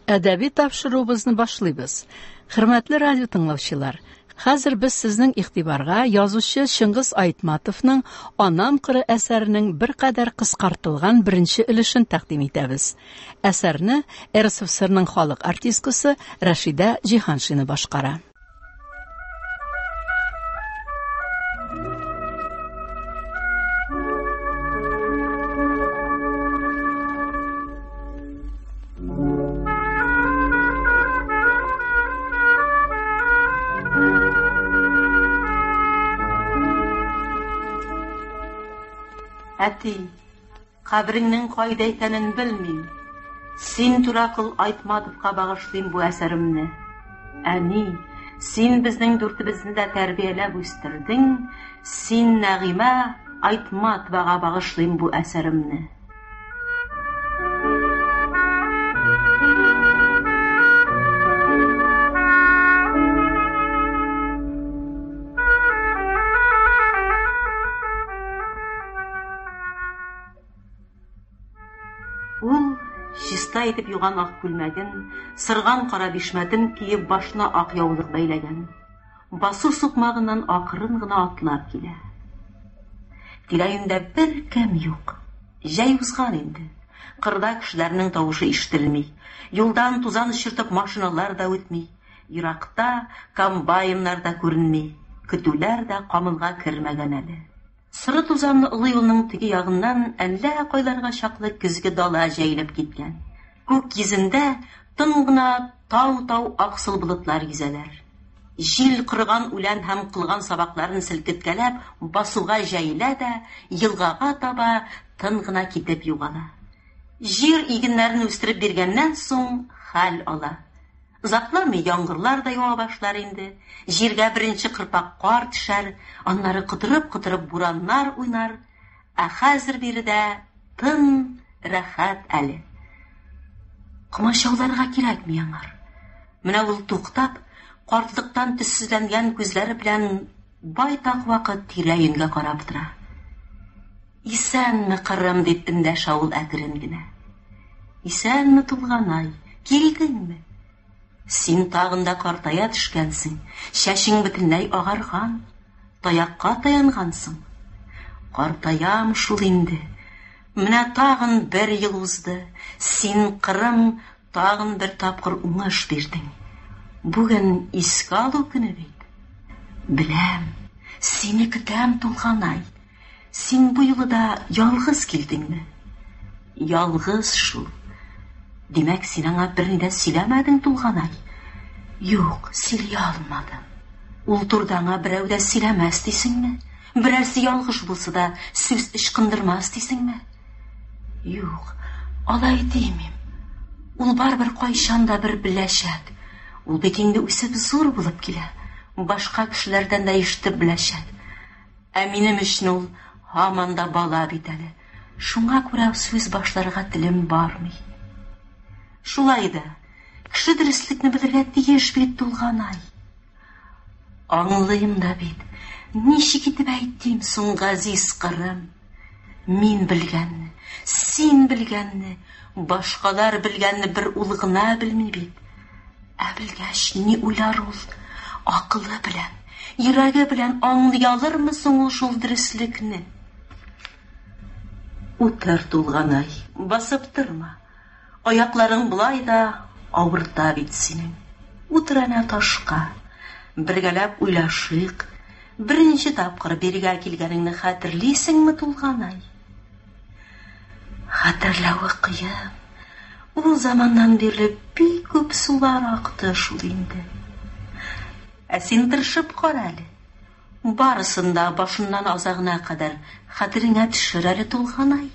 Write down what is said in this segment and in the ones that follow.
Әдәби тапшыруыбызны башлыйбыз. Хөрмәтле радио тыңлаучылар, хәзер без сезнең игътибарга язучы Чыңгыз Айтматовның Анам кыры әсәренең беркадәр кыскартылган беренче өлешен тәкъдим итәбез. Әсәрне РСФСРның халык артисткасы Рәшидә Җиһаншина башкара. Әти, кабереңнең кайда икәнен белмим. Син Туракыл Айтматовка багышлыйм бу әсәремне. Әни, син безнең дүртебезне дә тәрбияләп үстердең, син Нәгыймә Айтматовага багышлыйм бу әсәремне. Ул чиста итеп юган ак күлмәген, сырган кара бишмәтен киеп, башына ак яулык бәйләгән. Басу сукмагыннан акрын гына атлап килә. Тирә-юньдә беркем юк. Җәй узган инде. Кырда кешеләрнең тавышы ишетелми. Юлдан тузан очыртып машиналар да үтми. Еракта комбайннар да күренми. Көтүләр дә камылга кермәгән әле. Соры тузанлы олы юлның теге ягыннан әллә кайларга чаклы көзге дала җәелеп киткән. Күк йөзендә тын гына тау-тау аксыл болытлар йөзәләр. Җил корыган үлән һәм кылган сабакларын селкеткәләп басуга җәелә дә, елгага таба тын гына китеп югала. Җир игеннәрен үстереп биргәннән соң хәл ала. Озакламый яңгырлар да ява башлар инде. Җиргә беренче кырпак кар төшәр, аннары котырып-котырып бураннар уйнар. Ә хәзер биредә тын, рәхәт әле. Комачауларга кирәкми аңар. Менә ул туктап, картлыктан төссезләнгән күзләре белән байтак вакыт тирә-юньгә карап тора. Исәнме, Кырым, дип эндәшә ул әкрен генә. Исәнме, Тулганай, килдеңме? Син тагын да картая төшкәнсең, чәчең бөтенләй агарган, таякка таянгансың. Картаям шул инде. Менә тагын бер ел узды. Син, Кырым, тагын бер тапкыр уңыш бирдең. Бүген искә алу көне бит. Беләм, сине көтәм, Тулганай. Син бу юлы да ялгыз килдеңме? Ялгыз шул. Димәк, син аңа берни дә сөйләмәдең, Тулганай? Юк, сөйли алмадым. Ул турыда аңа берәү дә сөйләмәс дисеңме? Берәрсе ялгыш булса да сүз ычкындырмас дисеңме? Юк, алай димим. Ул барыбер кайчан да бер беләчәк. Ул бит инде үсеп зур булып килә. Башка кешеләрдән дә ишетеп беләчәк. Ә минем өчен ул һаман да бала бит әле. Шуңа күрә сүз башларга телем бармый. Шулай да, кеше дөреслекне белергә тиеш бит, Тулганай. Аңлыйм да бит, ничек итеп әйтим соң, газиз кырым? Мин белгәнне, син белгәнне, башкалар белгәнне бер ул гына белми бит. Ә белгәч, ни уйлар ул? Акылы белән, йөрәге белән аңлый алырмы соң ул шул дөреслекне? Утыр, Тулганай, басып торма. Аякларың болай да авырта бит синең. Утыр әнә ташка. Бергәләп уйлашыйк. Беренче тапкыр бирегә килгәнеңне хәтерлисеңме, Тулганай? Хәтерләве кыен. Ул заманнан бирле бик күп сулар акты шул инде. Ә син тырышып кара әле. Барысын да башыннан азагына кадәр хәтереңә төшер әле, Тулганай.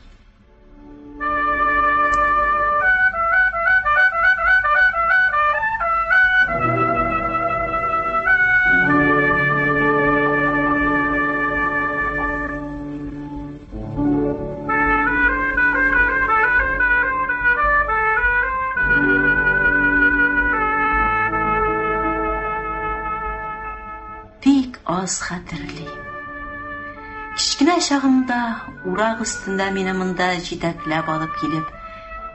Бик аз хәтерлим. Кечкенә чагымда урак өстендә мине монда җитәкләп алып килеп,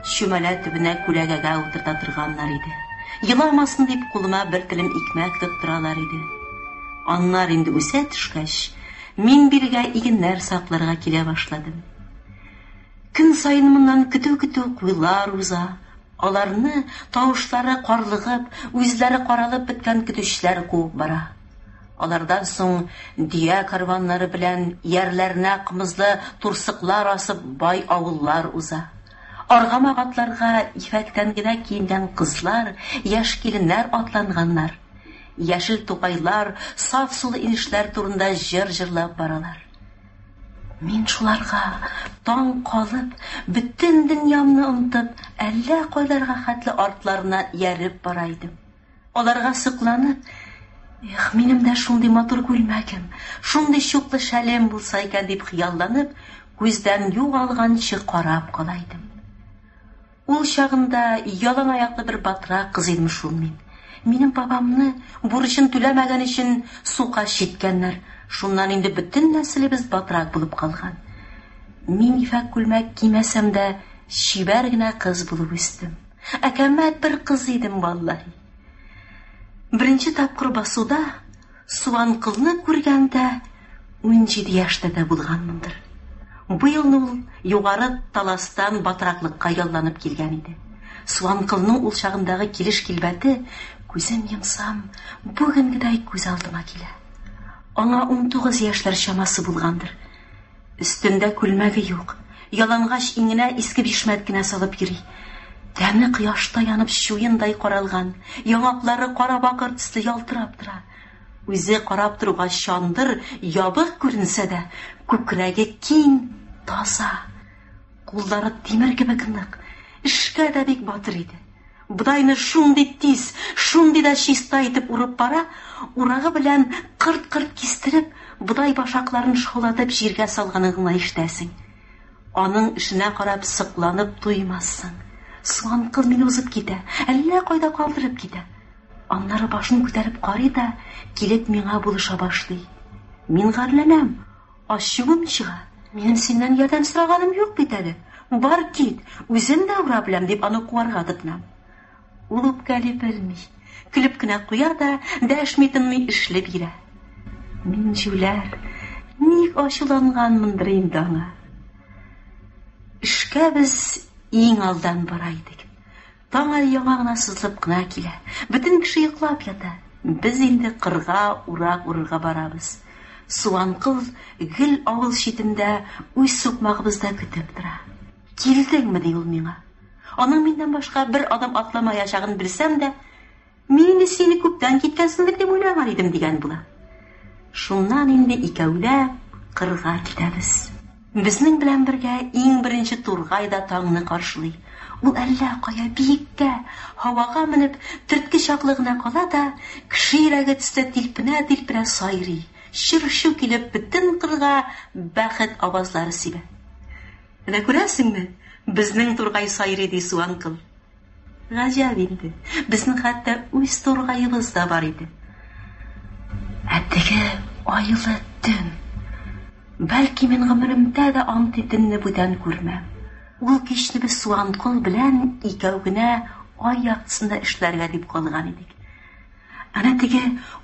чүмәлә төбенә күләгәгә утырта торганнар иде. Еламасын дип кулыма бер телем икмәк тоттыралар иде. Аннар инде үсә төшкәч, мин бирегә игеннәр сакларга килә башладым. Көн саен моннан көтү-көтү куйлар уза. Аларны тавышлары карлыгып, үзләре каралып беткән көтүчеләр куып бара. Алардан соң дөя карваннары белән иярләренә кымызлы турсыклар асып бай авыллар уза. Аргамак атларга ефәктән генә киенгән кызлар, яшь киленнәр атланганнар. Яшел тугайлар, саф сулы инешләр турында җыр җырлап баралар. Мин шуларга таң калып, бөтен дөньямны онытып, әллә кайларга хәтле артларына ияреп бара идем. Аларга сокланып, эх, минем дә шундый матур күлмәгем, шундый чуклы шәлем булса икән дип хыялланып, күздән югалганчы карап кала идем. Ул чагында ялан аяклы бер батрак кыз идем шул мин. Минем бабамны бурычын түләмәгән өчен сука читкәннәр. Шуннан инде бөтен нәселебез батрак булып калган. Мин ефәк күлмәк кимәсәм дә, чибәр генә кыз булып үстем. Әкәмәт бер кыз идем, валлаһи. Беренче тапкыр басуда Суанкылны күргәндә 17 яшьтә дә булганмындыр. Бу елны ул Югары Таластан батраклыкка ялланып килгән иде. Суанкылның ул чагындагы килеш-килбәте, күзем йомсам, бүгенгедәй күз алдыма килә. Аңа 19 яшьләр чамасы булгандыр. Өстендә күлмәге юк, ялангач иңенә иске бишмәт кенә салып йөри. Тәне кояшта янып чуендай каралган, яңаклары кара бакыр төсле ялтырап тора. Үзе карап торуга чандыр, ябык күренсә дә, күкрәге киң, таза. Куллары тимер кебек нык, эшкә дә бик батыр иде. Бодайны шундый тиз, шундый да чиста итеп урып бара, урагы белән кырт-кырт кистереп, бодай башакларын шаулатып җиргә салганын гына ишетәсең. Аның эшенә карап сокланып туймассың. Суанкыл мине узып китә, әллә кайда калдырып китә. Аннары башын күтәреп карый да, килеп миңа булыша башлый. Мин гарьләнәм, ачуым чыга. Минем синнән ярдәм сораганым юк бит әле. Бар кит, үзем дә ура беләм, дип аны куарга тотынам. Ул үпкәли белми. Көлеп кенә куя да, дәшми-тынмый эшли бирә. Мин җүләр, ник ачуланганмындыр инде аңа. Эшкә без иң алдан бара идек. Таң әле яңа гына сызылып кына килә. Бөтен кеше йоклап ята. Без инде кырга урак урырга барабыз. Суанкыл гел авыл читендә үз сукмагыбызда көтеп тора. Килдеңме, ди ул миңа. Аның миннән башка бер адым атламаячагын белсәм дә, мин инде сине күптән киткәнсеңдер дип уйлаган идем, дигән була. Шуннан инде икәүләп кырга китәбез. Безнең белән бергә иң беренче тургай да таңны каршылый. Ул әллә кая биеккә, һавага менеп, төртке чаклы гына кала да, кеше йөрәге төсле тилпенә-тилпенә сайрый, чыр-чу килеп, бөтен кырга бәхет авазлары сибә. Менә күрәсеңме, безнең тургай сайрый, ди Суанкыл. Гаҗәп инде, безнең хәтта үз тургаебыз да бар иде. Ә теге айлы төн. Бәлки мин гомеремдә дә андый төнне бүтән күрмәм. Ул кичне без Суанкол белән икәү генә ай яктысында эшләргә дип калган идек. Әнә теге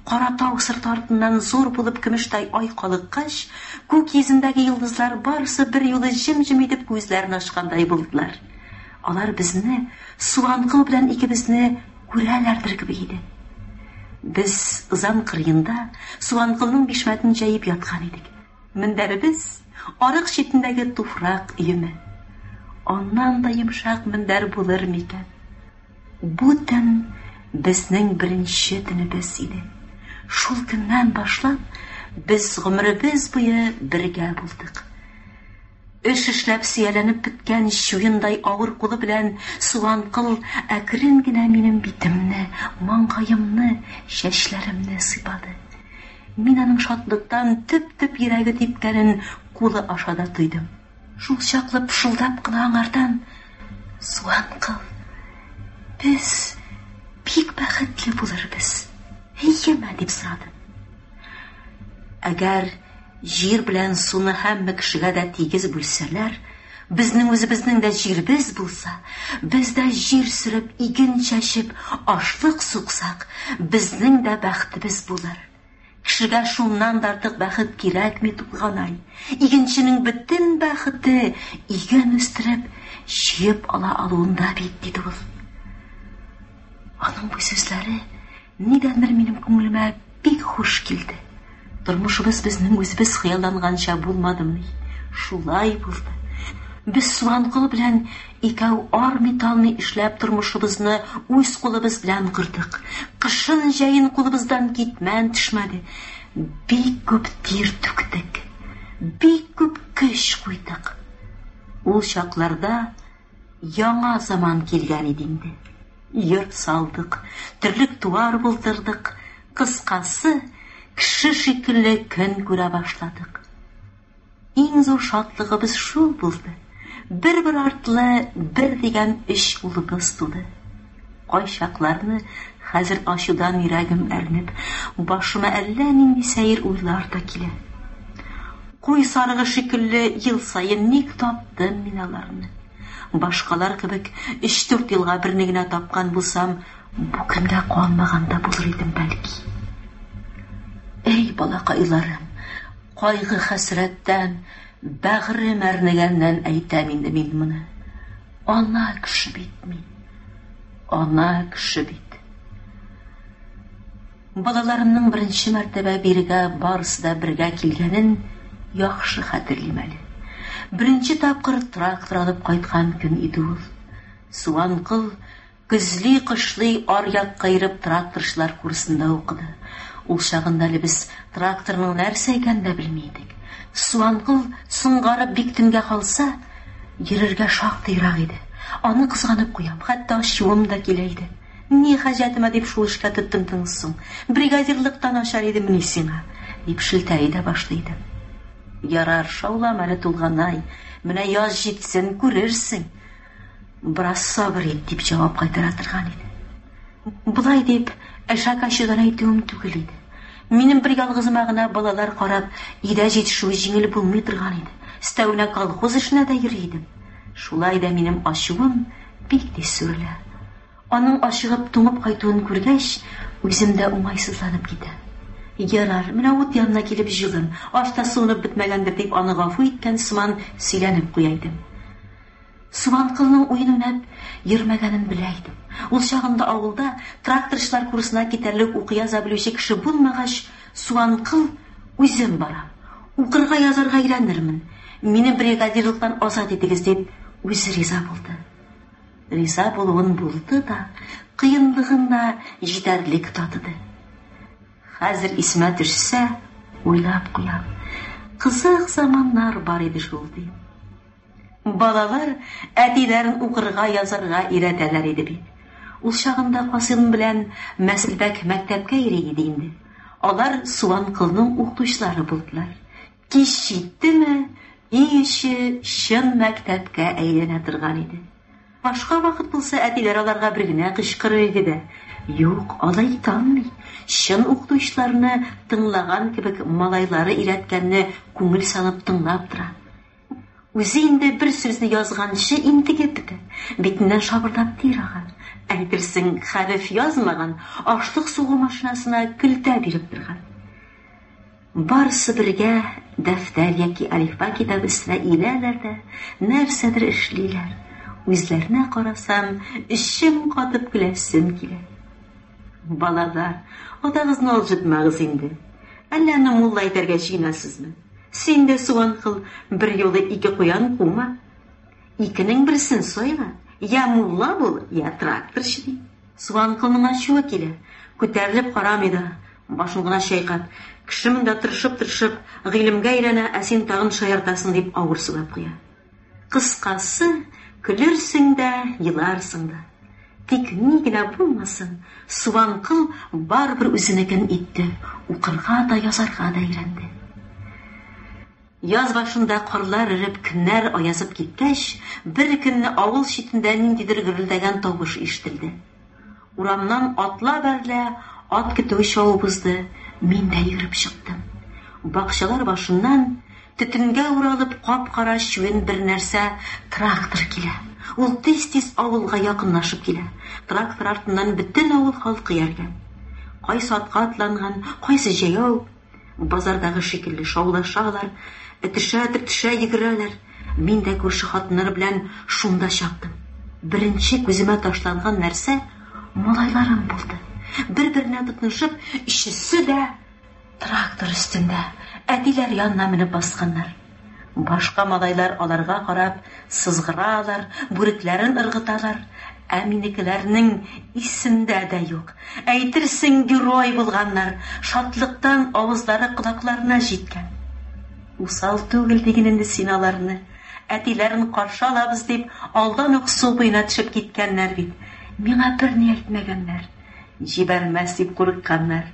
кара тау сырты артыннан зур булып көмештәй ай калыккач, күк йөзендәге йолдызлар барысы берьюлы җем-җем итеп күзләрен ачкандай булдылар. Алар безне, Суанкыл белән икебезне күрәләрдер кебек иде. Без ызан кырыенда Суанкылның бишмәтен җәеп яткан идек. Мендәребез арык читендәге туфрак өеме. Аннан да йомшак мендәр булыр микән? Бу төн безнең беренче төнебез иде. Шул көннән башлап без гомеребез буе бергә булдык. Эш эшләп сөяләнеп беткән чуендай авыр кулы белән Суанкыл әкрен генә минем битемне, маңгаемны, чәчләремне сыйпады. Мин аның шатлыктан төп-төп йөрәге типкәнен кулы аша да тойдым. Шул чаклы пышылдап кына аңардан, Суанкыл, без бик бәхетле булырбыз, әйеме, дип сорадым. Әгәр җир белән суны һәммә кешегә дә тигез бүлсәләр, Безнең үзебезнең дә җиребез булса, без дә җир сөреп, иген чәчеп, ашлык суксак, безнең дә бәхетебез булыр. Кешегә шуннан да артык бәхет кирәкми, Тулганай. Игенченең бөтен бәхете иген үстереп, җыеп ала алуында бит, диде ул. Аның бу сүзләре нидәндер минем күңелемә бик хуш килде. Тормышыбыз безнең үзебез хыялланганча булмадымыни? Шулай булды. Без Суанкол белән икәү армый-талмый эшләп тормышыбызны үз кулыбыз белән кордык. Кышын-җәен кулыбыздан китмән төшмәде. Бик күп тир түктек. Бик күп көч куйдык. Ул чакларда яңа заман килгән иде инде. Йорт салдык, терлек-туар булдырдык, кыскасы, кеше шикелле көн күрә башладык. Иң зур шатлыгыбыз шул булды, бер-бер артлы бер дигән өч улыбыз туды. Кайчакларны хәзер ачудан йөрәгем әрнеп, башыма әллә нинди сәер уйлар да килә. Куй сарыгы шикелле ел саен ник таптым мин аларны? Башкалар кебек өч-дүрт елга берне генә тапкан булсам, бу көнгә калмаган да булыр идем, бәлки. Әй, балакайларым, кайгы-хәсрәттән, бәгърем әрнегәннән әйтәм инде мин моны. Ана кеше бит мин. Ана кеше бит. Балаларымның беренче мәртәбә бирегә барысы да бергә килгәнен яхшы хәтерлим әле. Беренче тапкыр трактор алып кайткан көн иде ул. Суанкыл көзли-кышлый аръякка йөреп тракторчылар курсында укыды. Ул чагында әле без тракторның нәрсә икәнен дә белми идек. Суанкыл соңгарып бик төнгә калса, йөрергә шактый ерак иде. Аны кызганып куям, хәтта ачуым да килә иде. Ни хаҗәтемә дип шул эшкә тотындың соң? Бригадирлык та начар идемени сиңа? дип шелтәли дә башлый идем. Ярар, шаулама әле, Тулганай, менә яз җитсен, күрерсең. Бераз сабыр ит, дип җавап кайтара торган иде. Болай дип, әшәк ачудан әйтүем түгел иде. Минем бер ялгызыма гына балалар карап, өйдә җитешүе җиңел булмый торган иде. Өстәвенә колхоз эшенә дә йөри идем. Шулай да минем ачуым бик тиз сүрелә. Аның ачыгып, туңып кайтуын күргәч, үзем дә уңайсызланып китәм. Ярар, менә ут янына килеп җылын, аш та суынып бетмәгәндер, дип аны гафу иткән сыман сөйләнеп куя идем. Субанкылның уен уйнап йөрмәгәнен белә идем. Ул чагында авылда тракторчылар курсына китәрлек укый-яза белүче кеше булмагач, Суанкыл, үзем барам, укырга-язарга өйрәнермен, мине бригадирлыктан азат итегез, дип, үзе риза булды. Риза булуын булды да, кыенлыгын да җитәрлек татыды. Хәзер исемә төшсә, уйлап куям. Кызык заманнар бар иде шул, дим. Балалар әтиләрен укырга, язарга өйрәтәләр иде бит. Ул чагында Касыйм белән Мәселбәк мәктәпкә йөри иде инде. Алар Суанкылның укытучылары булдылар. Кич җиттеме, өй эче чын мәктәпкә әйләнә торган иде. Башка вакыт булса, әтиләр аларга бер генә кычкырыр иде дә. Юк, алай итә алмый. Чын укытучыларны тыңлаган кебек малайлары өйрәткәнне күңел салып тыңлап тора. Үзе инде бер сүзне язганчы интегеп бетә, битеннән шабырдап тир ага. Әйтерсең, хәреф язмаган, ашлык сугу машинасына көлтә биреп торган. Барысы бергә дәфтәр яки әлифба китабы өстенә иеләләр дә, нәрсәдер эшлиләр. Үзләренә карасам, эчем катып көләсем килә. Балалар, атагызны алҗытмагыз инде. Әллә аны мулла итәргә җыенасызмы? Син дә, Суанкыл, берьюлы ике куян кума. Икенең берсен сайла, я мулла бул, я тракторчы, ди. Суанкылның ачуы килә, күтәрелеп карамый да, башын гына чайкап, кеше монда тырышып-тырышып гыйлемгә өйрәнә, ә син тагын шаяртасың, дип авыр сулап куя. Кыскасы, көлерсең дә, еларсың да. Тик ни генә булмасын, Суанкыл барыбер үзенекен итте, укырга да, язарга да өйрәнде. Яз башында карлар эреп, көннәр аязып киткәч, бер көнне авыл читендә ниндидер гөрелдәгән тавыш ишетелде. Урамнан атла-бәрелә ат көтүе чабып узды, мин дә йөгереп чыктым. Бакчалар башыннан. Төтенгә уралып кап-кара чуен бер нәрсә, трактор килә. Ул тиз-тиз авылга якынлашып килә. Трактор артыннан бөтен авыл халкы ияргән. Кайсы атка атланган, кайсы җәяү. Базардагы шикелле шаулашалар, этешә-төртешә йөгерәләр. Мин дә күрше хатыннар белән шунда чаптым. Беренче күземә ташланган нәрсә малайларым булды. Бер-беренә тотынышып, өчесе дә трактор өстендә, әтиләр янына менеп басканнар. Башка малайлар аларга карап сызгыралар, бүрекләрен ыргыталар. Ә минекеләрнең исендә дә юк. Әйтерсең, герой булганнар, шатлыктан авызлары колакларына җиткән. Усал түгел диген инде син аларны. Әтиләрен каршы алабыз дип, алдан ук су буена төшеп киткәннәр бит. Миңа берни әйтмәгәннәр. Җибәрмәс дип курыкканнар.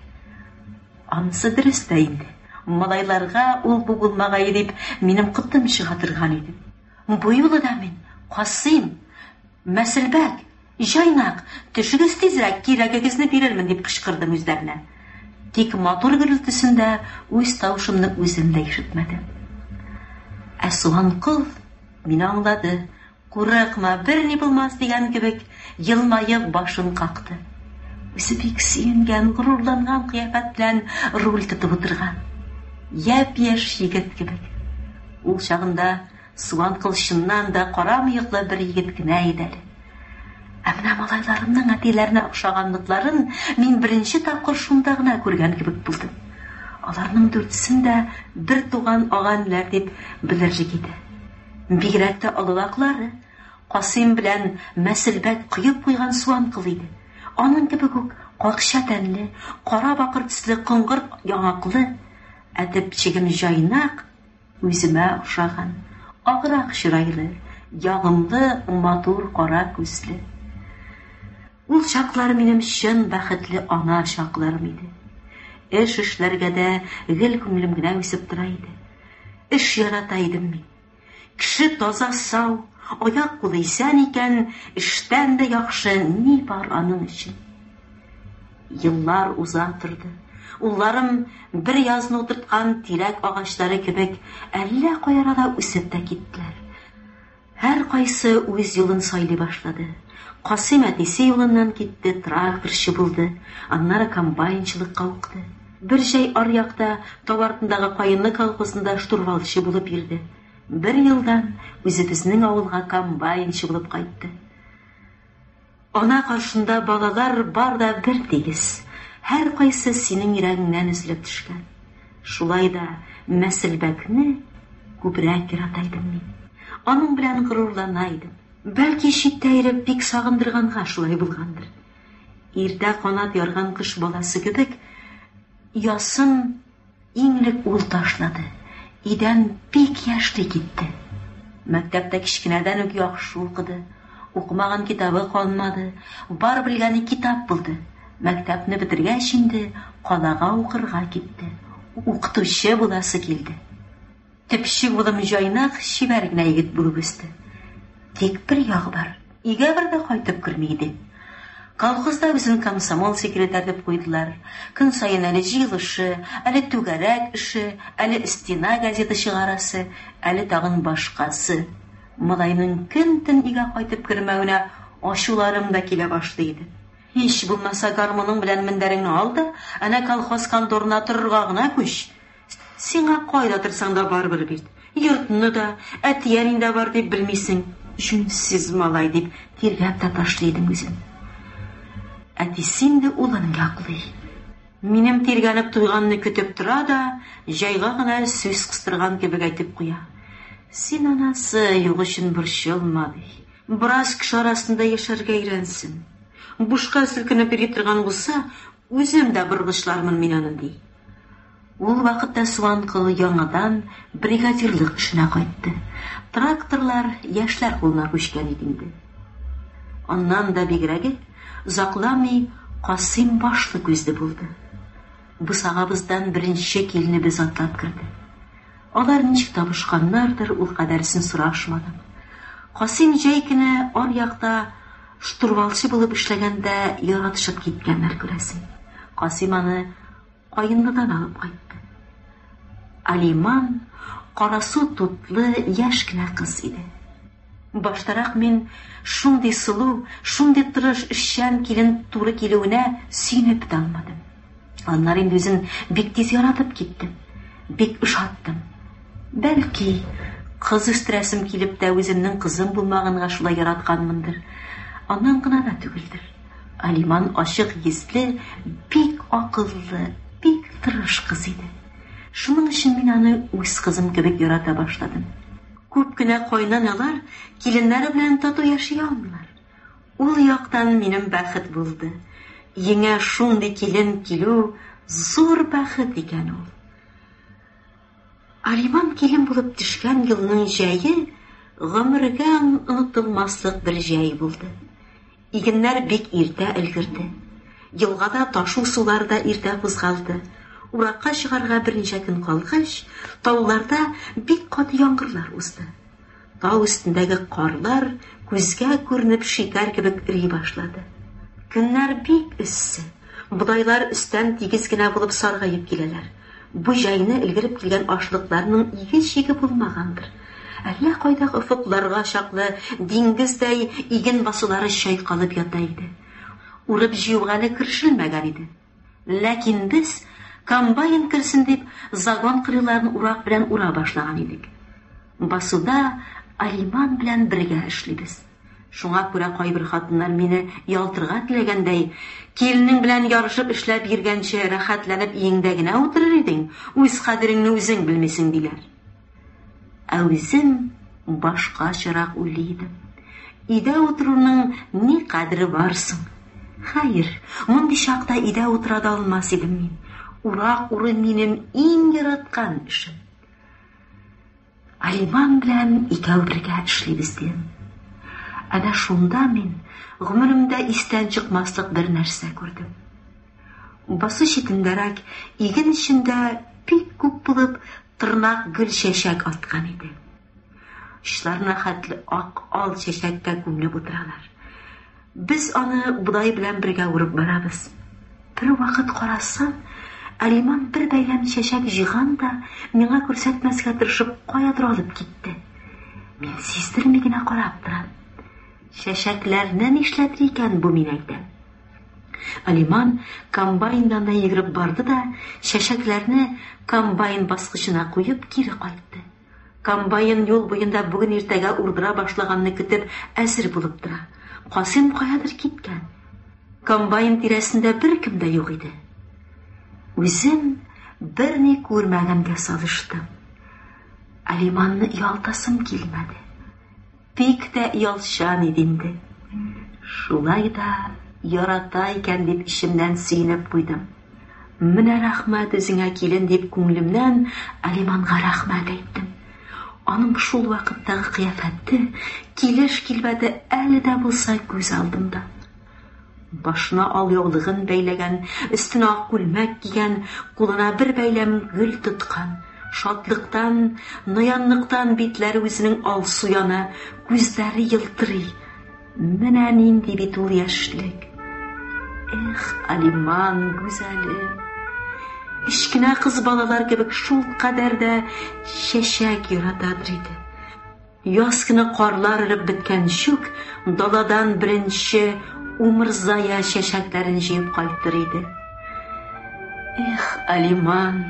Анысы дөрес тә инде. Малайларга ул-бу булмагае дип, минем котым чыга торган иде. Бу юлы да мин, Касыйм, Мәселбәк, Җайнак, төшегез тизрәк, кирәгегезне бирермен, дип кычкырдым үзләренә. Тик матур гөрелтесендә үз тавышымны үзем дә ишетмәдем. Ә Суганкол мине аңлады, Курыкма, берни булмас дигән кебек, елмаеп башын какты. Үзе бик сөенгән, горурланган кыяфәт белән руль тотып утырган. Япь-яшь егет кебек. Ул чагында Суган кылчыннан да кара мыеклы бер егет кенә иде әле. Ә менә малайларымның әтиләренә охшаганлыкларын мин беренче тапкыр шунда гына күргән кебек булдым. Аларның дүртесен дә бер туган ага-энеләр дип белерлек иде. Бигрәк тә олылаклары, Касыйм белән Мәселбәк коеп куйган суан кыл иде. Аның кебек үк какча тәнле, кара бакыр төсле коңгырт яңаклы, ә төпчегем җайнак, үземә охшаган, аграк чырайлы, ягымлы, матур кара күзле. Ул чаклар минем чын бәхетле ана чакларым иде. Эш эшләргә дә гел күңелем генә үсеп тора иде. Эш ярата идем мин. Кеше таза-сау, аяк-кулы исән икән, эштән дә яхшы ни бар аның өчен? Еллар уза торды. Улларым бер язны утырткан тирәк агачлары кебек әллә кай арада үсеп тә киттеләр. Һәркайсы үз юлын сайлый башлады. Касыйм әтисе юлыннан китте, тракторчы булды, аннары комбайнчылыкка укыды. Бер җәй аръякта, тау артындагы Каенлы колхозында штурвалчы булып йөрде. Бер елдан үзебезнең авылга комбайнчы булып кайтты. Ана каршында балалар бар да бер тигез, һәркайсы синең йөрәгеңнән өзелеп төшкән. Шулай да Мәселбәкне күбрәк ярата идем мин. Аның белән горурлана идем. Бәлки читтә йөреп бик сагындырганга шулай булгандыр. Иртә канат ярган кош баласы кебек, ясын Иң элек ул ташлады. Өйдән бик яшьли китте. Мәктәптә кечкенәдән үк яхшы укыды. Укымаган китабы калмады. Бар белгәне китап булды. Мәктәпне бетергәч инде калага укырга китте. Укытучы буласы килде. Төпчек улым җайнак, чибәр генә егет булып үсте. Тик бер ягы бар, өйгә бер дә кайтып керми иде. Колхозда үзен комсомол секретарь дип куйдылар. Көн саен әле җыелышы, әле түгәрәк эше, әле стена газеты чыгарасы, әле тагын башкасы. Малайның көн-төн өйгә кайтып кермәвенә ачуларым да килә башлый иде. Һич булмаса гармуның белән мендәреңне ал да, әнә колхоз конторына торырга гына күч. Сиңа кайда торсаң да барыбер бит. Йортны да, әти-әниң дә бар дип белмисең. Җүнсез малай, дип тиргәп тә ташлый идем үзен. Әтисе инде улын яклый. Минем тиргәнеп туйганны көтеп тора да, җайга гына сүз кыстырган кебек әйтеп куя. Син анасы юк өчен борчылма, ди. Бераз кеше арасында яшәргә өйрәнсен. Бушка селкенеп йөри торган булса, үзем дә боргычлармын мин аны, ди. Ул вакытта Суанкол яңадан бригадирлык эшенә кайтты. Тракторлар яшьләр кулына күчкән иде инде. Аннан да бигрәге, озакламый Касыйм башлы-күзле булды. Бусагабыздан беренче киленебез атлап керде. Алар ничек табышканнардыр, ул кадәресен сорашмадым. Касыйм җәй көне аръякта штурвалчы булып эшләгәндә яратышып киткәннәр, күрәсең. Касыйм аны Каенлыдан алып кайтты. Алиман карасу тутлы яшь кенә кыз иде. Баштарак мин шундый сылу, шундый тырыш, эшчән килен туры килүенә сөенеп тә алмадым. Аннары инде үзен бик тиз яратып киттем, бик ошаттым. Бәлки, кыз үстерәсем килеп тә үземнең кызым булмаганга шулай яратканмындыр. Аннан гына да түгелдер. Алиман ачык йөзле, бик акыллы, бик тырыш кыз иде. Шуның өчен мин аны үз кызым кебек ярата башладым. Күп кенә кайнаналар киленнәре белән тату яши алмыйлар. Ул яктан минем бәхет булды. Өеңә шундый килен килү зур бәхет икән ул. Алиман килен булып төшкән елның җәе гомергә онытылмаслык бер җәй булды. Игеннәр бик иртә өлгерде. Елгада ташу сулары да иртә кузгалды. Уракка чыгарга берничә көн калгач, тауларда бик каты яңгырлар узды. Тау өстендәге карлар күзгә күренеп шикәр кебек эри башлады. Көннәр бик эссе. Бодайлар өстән тигез генә булып саргаеп киләләр. Бу җәйне өлгереп килгән ашлыкларның иге-чиге булмагандыр. Әллә кайдагы офыкларга чаклы диңгездәй иген басулары чайкалып ята иде. Урып-җыюга әле керешелмәгән иде. Ләкин без, комбайн керсен дип, загон кырыйларын урак белән ура башлаган идек. Басуда Алиман белән бергә эшлибез. Шуңа күрә кайбер хатыннар мине ялтырга теләгәндәй, Киленең белән ярышып эшләп йөргәнче, рәхәтләнеп өеңдә генә утырыр идең, үз кадереңне үзең белмисең, диләр. Ә үзем башкачарак уйлый идем. Өйдә утыруның ни кадере бар соң? Хәер, мондый чакта өйдә утыра да алмас идем мин. Урак уру минем иң яраткан эшем. Алиман белән икәү бергә эшлибез, дим. Әнә шунда мин гомеремдә истән чыкмаслык бер нәрсә күрдем. Басу читендәрәк иген эчендә бик күп булып тырнак гөл чәчәк аткан иде. Очларына хәтле ак ал чәчәккә күмелеп утыралар. Без аны бодай белән бергә урып барабыз. Бервакыт карасам, Алиман бер бәйләм чәчәк җыйган да, миңа күрсәтмәскә тырышып, каядыр алып китте. Мин сиздерми генә карап торам. Чәчәкләрне нишләтер икән бу, мин әйтәм. Алиман комбайн янына йөгереп барды да, чәчәкләрне комбайн баскычына куеп, кире кайтты. Комбайн юл буенда бүген-иртәгә урдыра башлаганны көтеп әзер булып тора. Касыйм каядыр киткән. Комбайн тирәсендә беркем дә юк иде. Үзем берни күрмәгәнгә салыштым. Алиманны оялтасым килмәде. Бик тә оялчан иде инде. Шулай да ярата икән дип эчемнән сөенеп куйдым. Менә рәхмәт үзеңә, килен, дип күңелемнән Алиманга рәхмәт әйттем. Аның шул вакыттагы кыяфәте, килеш-килбәте әле дә булса күз алдымда. Башына ал яулыгын бәйләгән, өстенә ак күлмәк кигән, кулына бер бәйләм гөл тоткан. Шатлыктан, наянлыктан битләре үзенең алсу яна, күзләре елтырый. Менә нинди бит ул яшьлек. Эх, Алиман, гүзәлем. Кечкенә кыз балалар кебек шул кадәр дә чәчәк яратадыр иде. Яз көне карлар эреп беткәнче үк даладан беренче умырзая чәчәкләрен җыеп кайтыр иде. Эх, Алиман,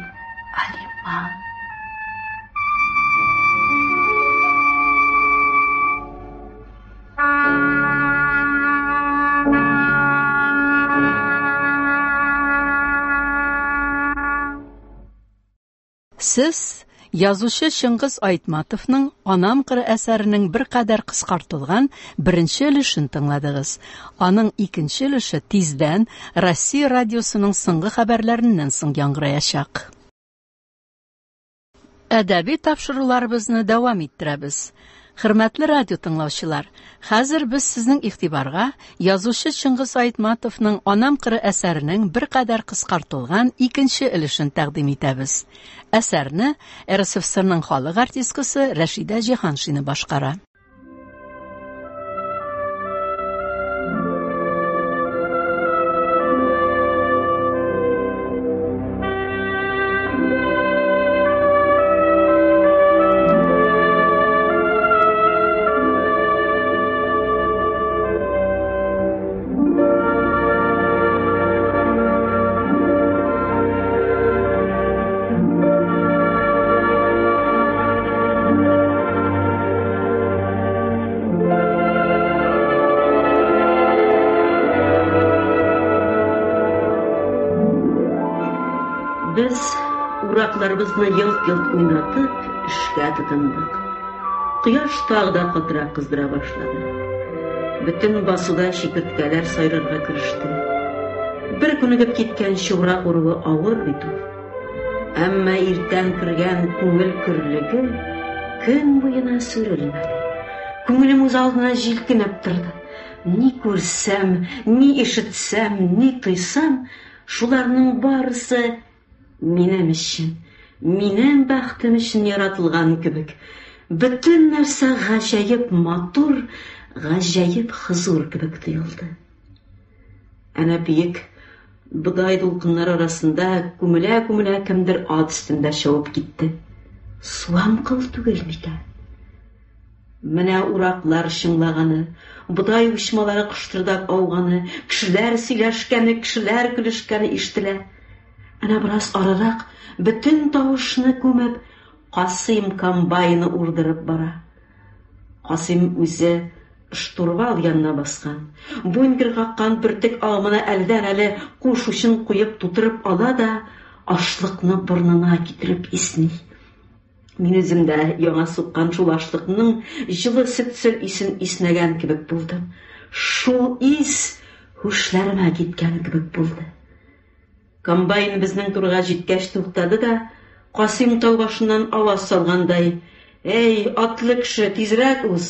Алиман. Сез язучы Чыңгыз Айтматовның Анам кыры әсәренең беркадәр кыскартылган беренче өлешен тыңладыгыз. Аның икенче өлеше тиздән Россия радиосының соңгы хәбәрләреннән соң яңгыраячак. Әдәби тапшыруларыбызны дәвам иттерәбез. Хөрмәтле радио тыңлаучылар, хәзер без сезнең игътибарга язучы Чыңгыз Айтматовның Анам кыры әсәренең беркадәр кыскартылган икенче өлешен тәкъдим итәбез. Әсәрне РСФСРның халык артисткасы Рәшидә Җиһаншина башкара. Без уракларыбызны елт-елт уйнатып, эшкә тотындык. Кояш тагы да катырак кыздыра башлады. Бөтен басуда чикерткәләр сайрарга кереште. Бер күнегеп киткәнче урак уруы авыр бит ул. Әмма иртән кергән күңел көрлеге көн буена сүрелмәде. Күңелем үз алдына җилкенеп торды. Ни күрсәм, ни ишетсәм, ни тойсам, Шуларның барысы минем өчен, минем бәхтем өчен яратылган кебек. Бөтен нәрсә гаҗәеп матур, гаҗәеп хозур кебек тоелды. Әнә биек бодай дулкыннары арасында күмелә-күмелә кемдер ат өстендә чабып китте. Суанкыл түгел микән? Менә ураклар чыңлаганы, бодай учмалары кыштырдап ауганы, кешеләр сөйләшкәне, кешеләр көлешкәне ишетелә. Әнә бераз арырак, бөтен тавышны күмеп, Касыйм комбайны урдырып бара. Касыйм үзе штурвал янына баскан. Бункер каккан бөртек агымына әледән-әле куш учын куеп тутырып ала да, ашлыкны борынына китереп исни. Мин үзем дә яңа суккан шул ашлыкның җылы сөтсел исен иснәгән кебек булдым. Шул ис һушларыма киткән кебек булды. Комбайн безнең турыга җиткәч туктады да, Касыйм тау башыннан аваз салгандай, «Әй, атлы кеше, тизрәк уз,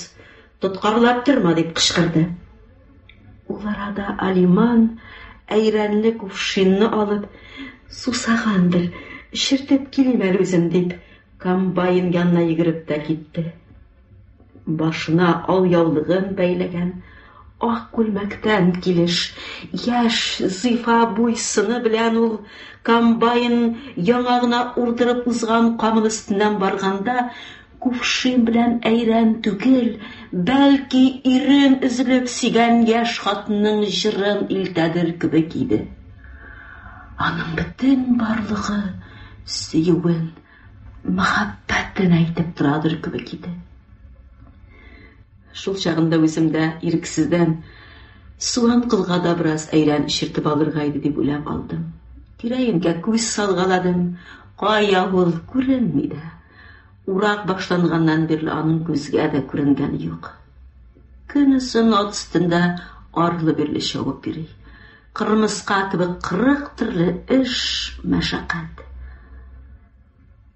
тоткарлап торма!» дип кычкырды. Ул арада Алиман әйрәнле кувшинны алып, сусагандыр, эчертеп килим әле үзем дип, комбайн янына йөгереп тә китте. Башына ал яулыгын бәйләгән, ак күлмәктән килеш, яшь, зифа буй-сыны белән ул комбайн яңа гына урдырып узган камыл өстеннән барганда Кувшин белән әйрән түгел, бәлки ирен өзелеп сөйгән яшь хатынның җырын илтәдер кебек иде. Аның бөтен барлыгы сөюен, мәхәббәтен әйтеп торадыр кебек иде. Шул чагында үзем дә ирексездән Суган кылга да бераз әйрән эчертеп алырга иде дип уйлап алдым. Тирә-юньгә күз салгаладым, кая ул, күренми дә. Урак башланганнан бирле аның күзгә дә күренгәне юк. Көнозын ат өстендә арлы-бирле чабып йөри. Кырмыска кебек 40 төрле эш, мәшәкать.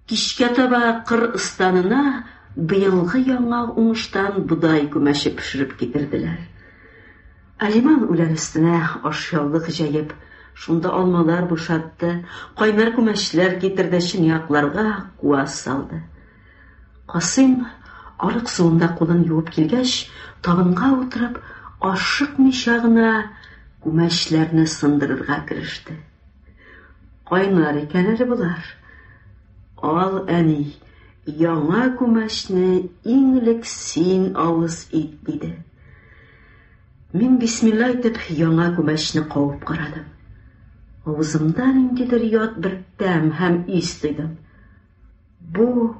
Кичкә таба кыр ыстанына быелгы яңа уңыштан бодай күмәче пешереп китерделәр. Алиман үлән өстенә ашъяулык җәеп, шунда алмалар бушатты, кайнар күмәчләр китерде, чынаякларга куас салды. Касыйм, арык суында кулын юып килгәч, табынга утырып, ашыкмыйча гына күмәчләрне сындырырга кереште. Кайнар икән әле болар. Ал, әни, яңа күмәчне иң элек син авыз ит, диде. Мин бисмилла әйтеп яңа күмәчне кабып карадым. Авызымда ниндидер ят бер тәм һәм ис тойдым. Бу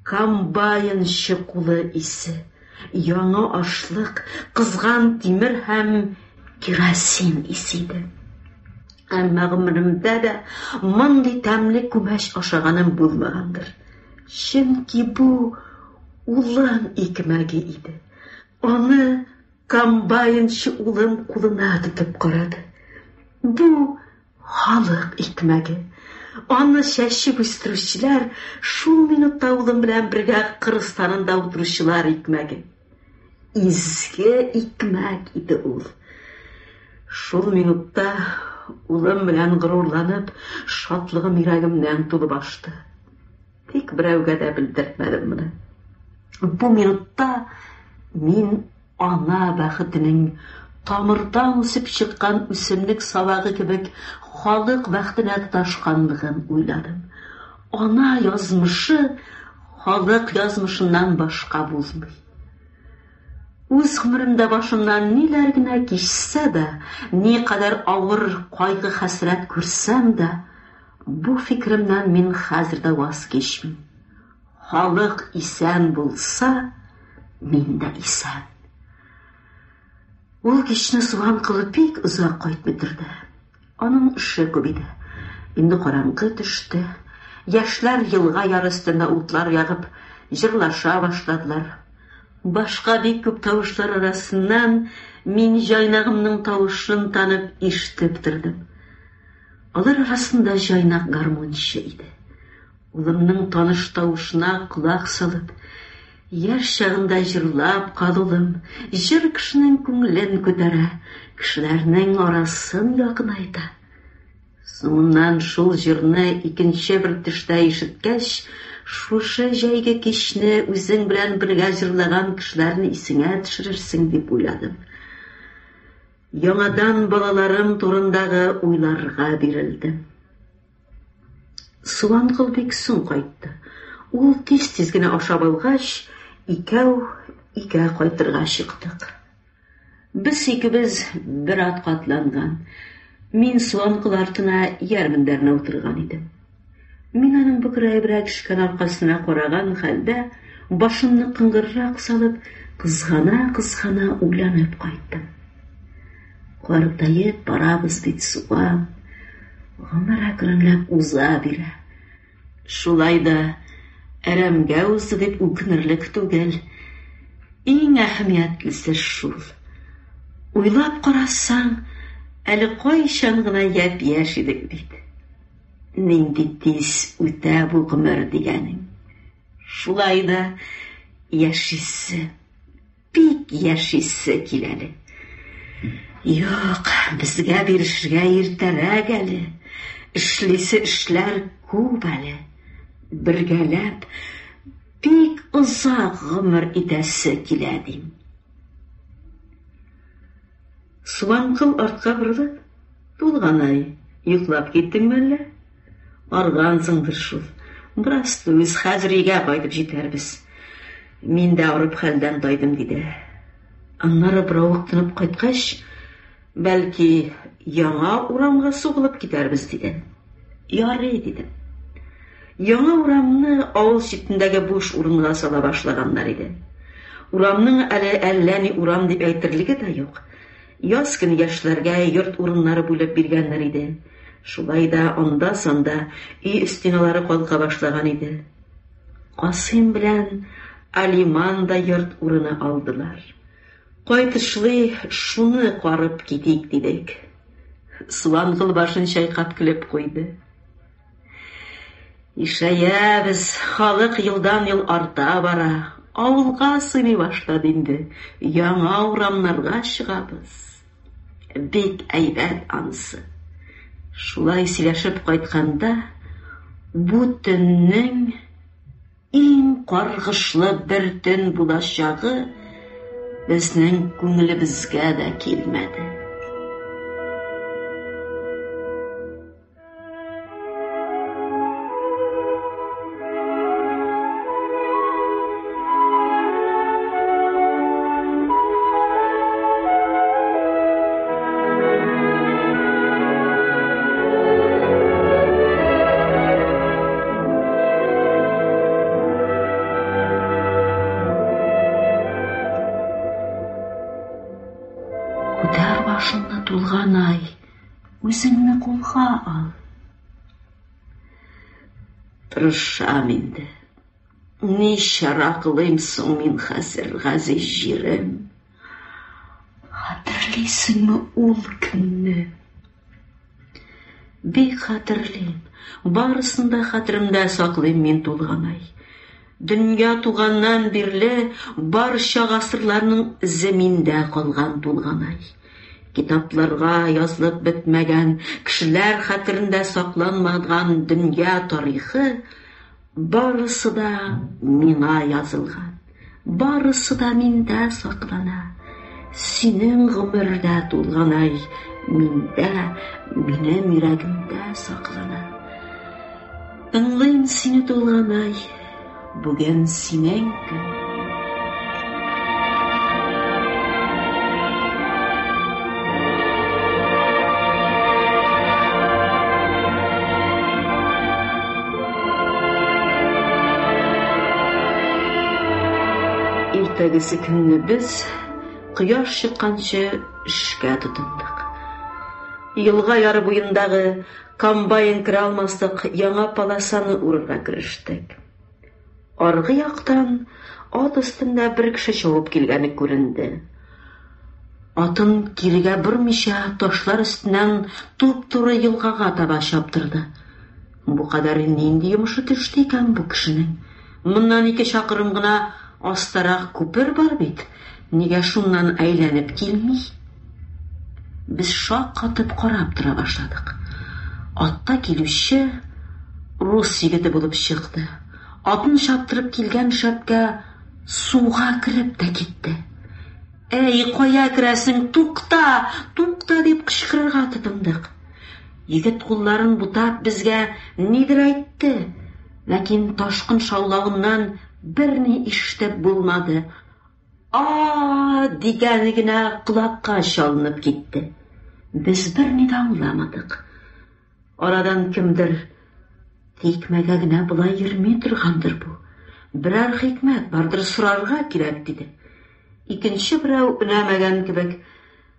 комбайнчы кулы исе, яңа ашлык, кызган тимер һәм керосин исе иде. Әмма гомеремдә дә мондый тәмле күмәч ашаганым булмагандыр. Чөнки бу улым икмәге иде. Аны комбайнчы улым кулына тотып карады. Бу халык икмәге. Аны чәчеп үстерүчеләр шул минутта улым белән бергә кыр станында утыручылар икмәге. Изге икмәк иде ул. Шул минутта улым белән горурланып, шатлыгым йөрәгемнән тулып ашты. Тик берәүгә дә белдертмәдем моны. Бу минутта мин ана бәхетенең тамырдан үсеп чыккан үсемлек сабагы кебек халык бәхетенә тоташканлыгын уйладым. Ана язмышы халык язмышыннан башка булмый. Үз гомеремдә башымнан ниләр генә кичсә дә, никадәр авыр кайгы-хәсрәт күрсәм дә, бу фикеремнән мин хәзер дә ваз кичмим. Халык исән булса, мин дә исән. Ул кичне Суган кылы бик озак кайтмый торды. Аның эше күп иде. Инде караңгы төште. Яшьләр елга яры өстендә утлар ягып, җырлаша башладылар. Башка бик күп тавышлар арасыннан мин җайнагымның тавышын танып ишетеп тордым. Алар арасында җайнак гармунчы иде. Улымның таныш тавышына колак салып, яшь чагында җырлап кал, улым, җыр кешенең күңелен күтәрә, кешеләрнең арасын якынайта. Соңыннан шул җырны икенче бер төштә ишеткәч, шушы җәйге кичне үзең белән бергә җырлаган кешеләрне исеңә төшерерсең дип уйладым. Яңадан балаларым турындагы уйларга бирелдем. Суанкол бик соң кайтты. Ул тиз-тиз генә ашап алгач, икәү өйгә кайтырга чыктык. Без икебез бер атка атланган. Мин Суанкол артына ияр мендәренә утырган идем. Мин аның бөкрәебрәк төшкән аркасына караган хәлдә, башымны кыңгыррак салып, кызгана-кызгана уйланып кайттым. Картаеп барабыз бит, Суан. Гомер әкренләп уза бирә. Шулай да әрәмгә узды дип үкенерлек түгел. Иң әһәмиятлесе шул. Уйлап карасаң, әле кайчан гына япь-яшь идек бит. Нинди тиз үтә бу гомер дигәнең. Шулай да яшисе, бик яшисе килә әле. Юк, безгә бирешергә иртәрәк әле. Эшлисе эшләр күп әле. Бергәләп бик озак гомер итәсе килә дим. Суанкыл артка борылып, Тулганай, йоклап киттеңме әллә? Аргансыңдыр шул. Бераз түз, хәзер өйгә кайтып җитәрбез. Мин дә арып хәлдән тайдым, диде. Аннары беравык тынып кайткач, бәлки, яңа урамга сугылып китәрбез, диде. Ярый, дидем. Яңа урамны авыл читендәге буш урынга сала башлаганнар иде. Урамның әле әллә ни урам дип әйтерлеге дә юк. Яз көне яшьләргә йорт урыннары бүлеп биргәннәр иде. Шулай да анда-санда өй стеналары калка башлаган иде. Касыйм белән Алиман да йорт урыны алдылар. Кайтышлый шуны карып китик дидек. Суангыл башын чайкап көлеп куйды. Ишәябез, халык елдан-ел арта бара, авылга сыймый башлады инде, яңа урамнарга чыгабыз. Бик әйбәт ансы. Шулай сөйләшеп кайтканда, бу төннең иң каргышлы бер төн булачагы безнең күңелебезгә дә килмәде. Күтәр башыңны, тулган ай, үзеңне кулга ал. Тырышам инде. Ни чара кылыйм соң мин хәзер, газиз җирем? Хәтерлисеңме ул көнне? Бик хәтерлим. Барысын да хәтеремдә саклыйм мин, Тулганай. Дөнья туганнан бирле барча гасырларның эзе миндә калган, Тулганай. Китапларга язылып бетмәгән, кешеләр хәтерендә сакланмаган дөнья тарихы барысы да миңа язылган. Барысы да миндә саклана. Синең гомердә, Тулганай, миндә, минем йөрәгемдә саклана. Тыңлыйм сине, Тулганай, бүген синең көн. Иртәгесе көнне без кояш чыкканчы эшкә тотындык. Елга яры буендагы комбайн керә алмаслык яңа полосаны урырга керештек. Аргы яктан ат өстендә бер кеше чабып килгәне күренде. Атын кирегә бормыйча, ташлар өстеннән туп-туры елгага таба чаптырды. Бу кадәр нинди йомышы төште икән бу кешенең? Моннан ике чакрым гына астарак күпер бар бит, нигә шуннан әйләнеп килми? Без шаккатып карап тора башладык. Атта килүче рус егете булып чыкты. Атын чаптырып килгән шәпкә суга кереп тә китте. Әй, кая керәсең, тукта, тукта дип кычкырырга тотындык. Егет кулларын бутап безгә нидер әйтте, ләкин ташкын шаулавыннан берни ишетеп булмады. А дигәне генә колакка чалынып китте. Без берни дә аңламадык. Арадан кемдер тикмәгә генә болай йөрми торгандыр бу. Берәр хикмәт бардыр, сорарга кирәк, диде. Икенче берәү өнәмәгән кебек,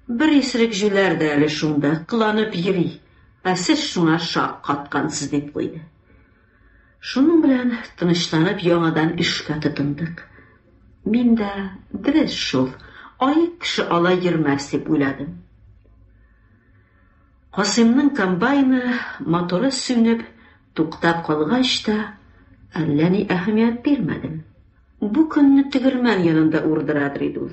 бер исерек җүләр дә әле шунда кыланып йөри, ә сез шуңа шаккаткансыз, дип куйды. Шуның белән тынычланып яңадан эшкә тотындык. Мин дә дөрес шул, аек кеше алай йөрмәс дип уйладым. Касыймның комбайны моторы сүнеп, туктап калгач та, әллә ни әһәмият бирмәдем. Бу көнне тегермән янында урдырадыр иде ул.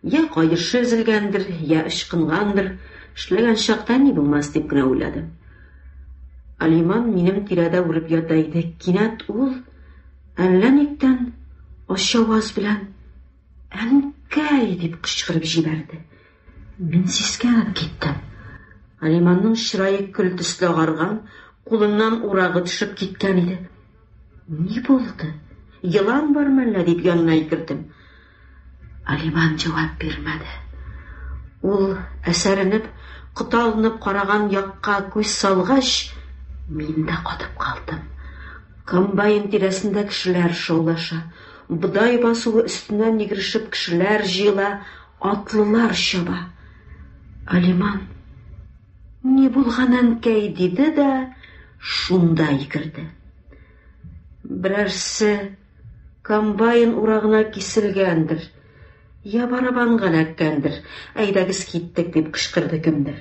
Я каешы өзелгәндер, я ычкынгандыр, эшләгән чакта ни булмас дип кенә уйладым. Алиман минем тирәдә үреп ята иде. Кинәт ул әллә никтән ачы аваз белән «Әнкәй!» дип кычкырып җибәрде. Мин сискәнеп киттем. Алиманның чырае көл төсле агарган, кулыннан урагы төшеп киткән иде. Ни булды? Елан бар мәллә дип янына йөгердем. Алиман җавап бирмәде. Ул әсәренеп, коталынып караган якка күз салгач, мин дә катып калдым. Комбайн тирәсендә кешеләр шаулаша. Бодай басуы өстеннән йөгерешеп кешеләр җыела, атлылар чаба. Алиман, ни булган, әнкәй, диде дә шунда йөгерде. Берәрсе комбайн урагына киселгәндер, я барабанга эләккәндер. Әйдәгез киттек, дип кычкырды кемдер.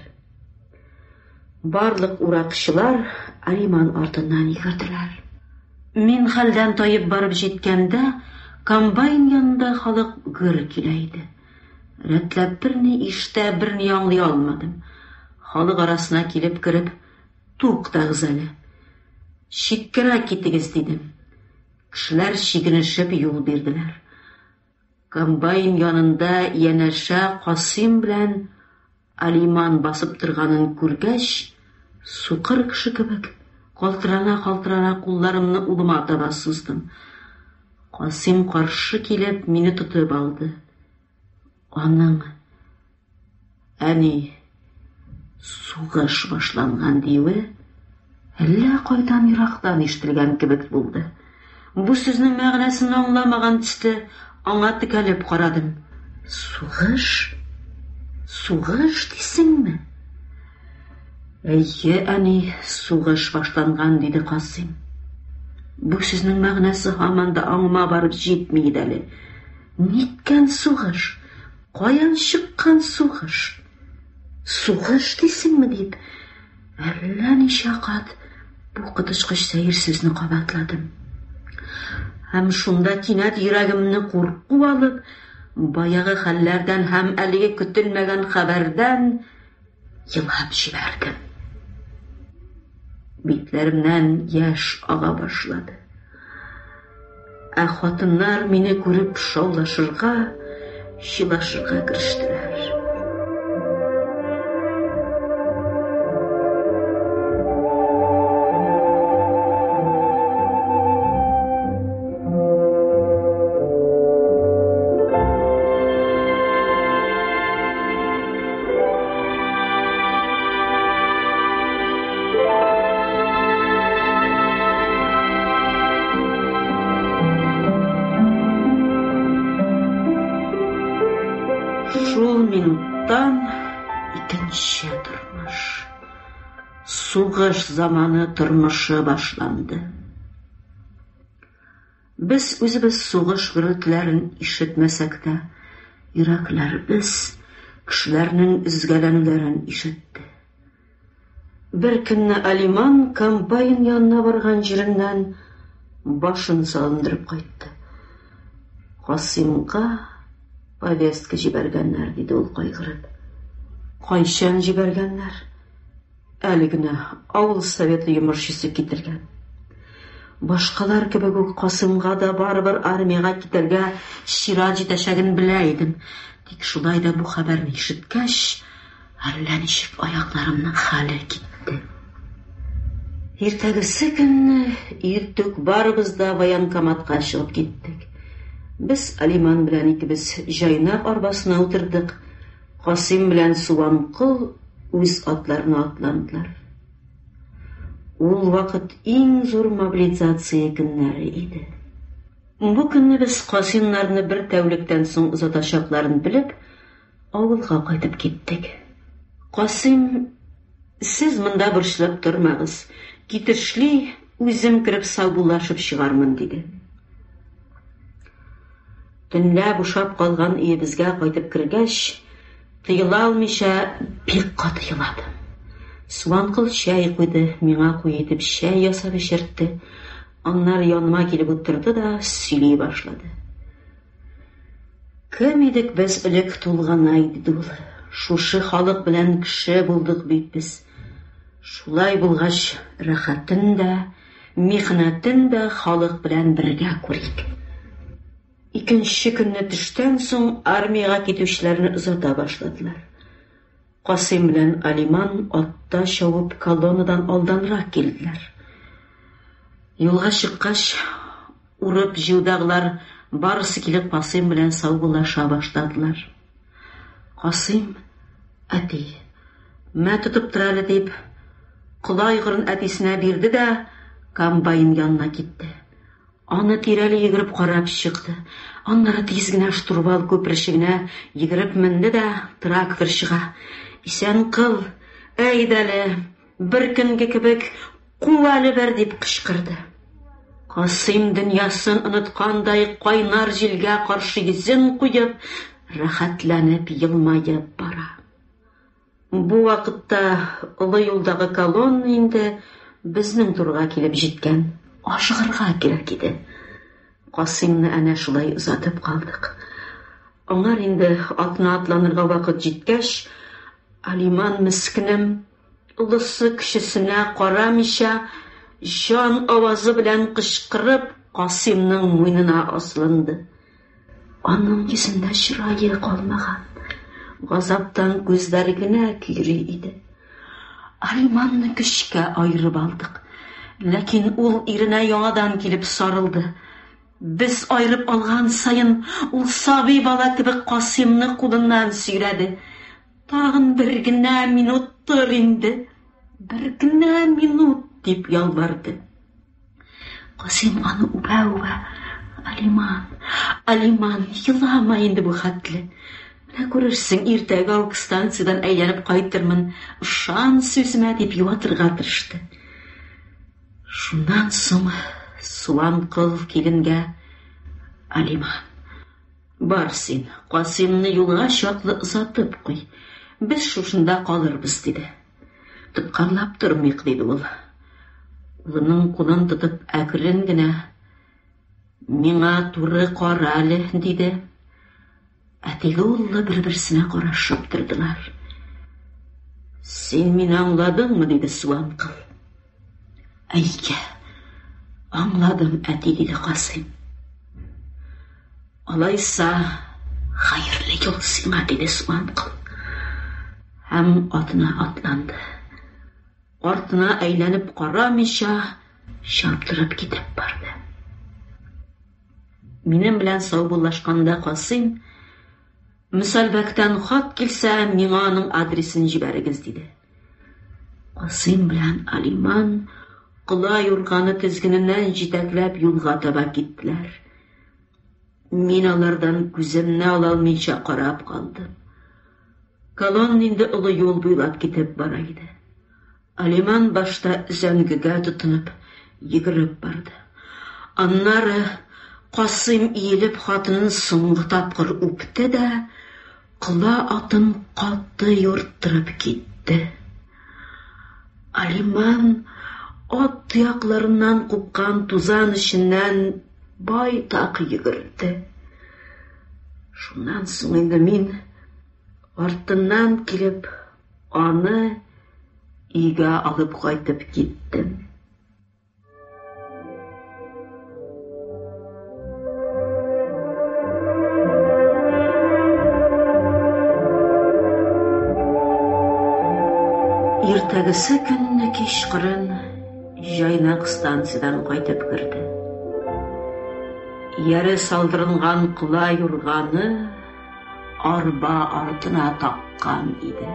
Барлык уракчылар Алиман артыннан йөгерделәр. Мин хәлдән таеп барып җиткәндә, комбайн янында халык гөр килә иде. Рәтләп берни ишетә, берни аңлый алмадым. Халык арасына килеп кереп, туктагыз әле. Читкәрәк китегез, дидем. Кешеләр чигенешеп юл бирделәр. Комбайн янында янәшә Касыйм белән Алиман басып торганын күргәч, сукыр кеше кебек, калтырана-калтырана кулларымны улыма таба суздым. Касыйм каршы килеп, мине тотып алды. Аның Әни, сугыш башланган диюе әллә кайдан ерактан ишетелгән кебек булды. Бу сүзнең мәгънәсен аңламаган төстә аңа текәлеп карадым. Сугыш? Сугыш дисеңме? Әйе, әни, сугыш башланган, диде Касыйм. Бу сүзнең мәгънәсе һаман да аңыма барып җитми иде әле. Ниткән сугыш? Каян чыккан сугыш? Сугыш дисеңме дип, әллә ничә кат бу коточкыч сәер сүзне кабатладым. Һәм шунда кинәт йөрәгемне курку алып, баягы хәлләрдән һәм әлеге көтелмәгән хәбәрдән елап җибәрдем. Битләремнән яшь ага башлады. Ә хатыннар мине күреп шаулашырга, елашырга керештеләр. Шул Сугыш заманы тормышы башланды. Без үзебез сугыш гөрелтеләрен ишетмәсәк тә, йөрәкләребез кешеләрнең өзгәләнүләрен ишетте. Бер көнне Алиман комбайн янына барган җиреннән башын салындырып кайтты. Касыймга повестка җибәргәннәр, диде ул кайгырып. Кайчан җибәргәннәр? Әле генә авыл советы йомышчысы китергән. Башкалар кебек үк Касыймга да барыбер армиягә китәргә чират җитәчәген белә идем. Тик шулай да бу хәбәрне ишеткәч, әллә ничек аякларымның хәле китте. Иртәгесе көнне иртүк барыбыз да военкоматка чыгып киттек. Без Алиман белән икебез җайнак арбасына утырдык. Касыйм белән Субанкол үз атларына атландылар. Ул вакыт иң зур мобилизация көннәре иде. Бу көнне без Касыймнарны бер тәүлектән соң озатачакларын белеп, авылга кайтып киттек. Касыйм, сез монда борчылып тормагыз, китешли үзем кереп саубуллашып чыгармын, диде. Төнлә бушап калган өебезгә кайтып кергәч, тыела алмыйча бик каты еладым. Суанкыл чәй куйды, миңа куе итеп чәй ясап эчертте. Аннары яныма килеп утырды да сөйли башлады. Кем идек без элек, Тулганай, диде ул. Шушы халык белән кеше булдык бит без. Шулай булгач, рәхәтен дә, михнәтен дә халык белән бергә күрик. Икенче көнне төштән соң армиягә китүчеләрне озата башладылар. Касыйм белән Алиман атта чабып колоннадан алданрак килделәр. Юлга чыккач, урып җыюдагылар барысы килеп Касыйм белән саубуллаша башладылар. Касыйм, әти, мә тотып тор әле дип, кола айгырын әтисенә бирде дә комбайн янына китте. Аны тирәли йөгереп карап чыкты. Аннары тиз генә штурвал күперчегенә йөгереп менде дә тракторчыга: Исәнкыл, әйдәле, бер көнге кебек ку әле бер, дип кычкырды. Касыйм дөньясын оныткандай кайнар җилгә каршы йөзен куеп, рәхәтләнеп елмаеп бара. Бу вакытта олы юлдагы колонна инде безнең турга килеп җиткән. Ашыгырга кирәк иде. Касыймны әнә шулай озатып калдык. Аңар инде атына атланырга вакыт җиткәч, Алиман мескенем, олысы кечесенә карамыйча, җан авазы белән кычкырып, Касыймның муенына асылынды. Аның йөзендә чырае калмаган, газаптан күзләре генә көйри иде. Алиманны көчкә аерып алдык. Ләкин ул иренә яңадан килеп сарылды. Без аерып алган саен ул сабый бала кебек Касыймны кулыннан сөйрәде. Тагын бер генә минут тор инде, бер генә минут, дип ялварды. Касыйм аны үбә-үбә, Алиман, Алиман, елама инде бу хәтле. Менә күрерсең, иртәгә үк станциядән әйләнеп кайтырмын, ышан сүземә, дип юатырга тырышты. Шуннан соң Суанкыл киленгә, Алиман, бар син, Касыймны юлга чаклы озатып куй, без шушында калырбыз, диде. Тоткарлап тормыйк, диде ул. Улының кулын тотып әкрен генә, Миңа туры кара әле, диде. Әтиле уллы бер-берсенә карашып тордылар. Син мине аңладыңмы? диде Суанкыл. Әйе, аңладым, әти, диде Касыйм. Алайса, хәерле юл сиңа, диде Суанкыл. Һәм атына атланды. Артына әйләнеп карамыйча, чаптырып китеп барды. Минем белән саубуллашканда Касыйм, Мөсәлбәктән хат килсә, миңа аның адресын җибәрегез, диде. Касыйм белән Алиман кола юрганы тезгененнән җитәкләп юлга таба киттеләр. Мин алардан күземне ала алмыйча карап калдым. Колонна инде олы юл буйлап китеп бара иде. Алиман башта өзәңгегә тотынып йөгереп барды. Аннары Касыйм иелеп хатынын соңгы тапкыр үпте дә, кола атын каты юрттырып китте. Алиман ат тоякларыннан купкан тузан эченнән байтак йөгерде. Шуннан соң инде мин артыннан килеп аны өйгә алып кайтып киттем. Иртәгесе көнне кичкырын Җайнак станциядән кайтып керде. Яре салдырынган кола юрганы арба артына таккан иде.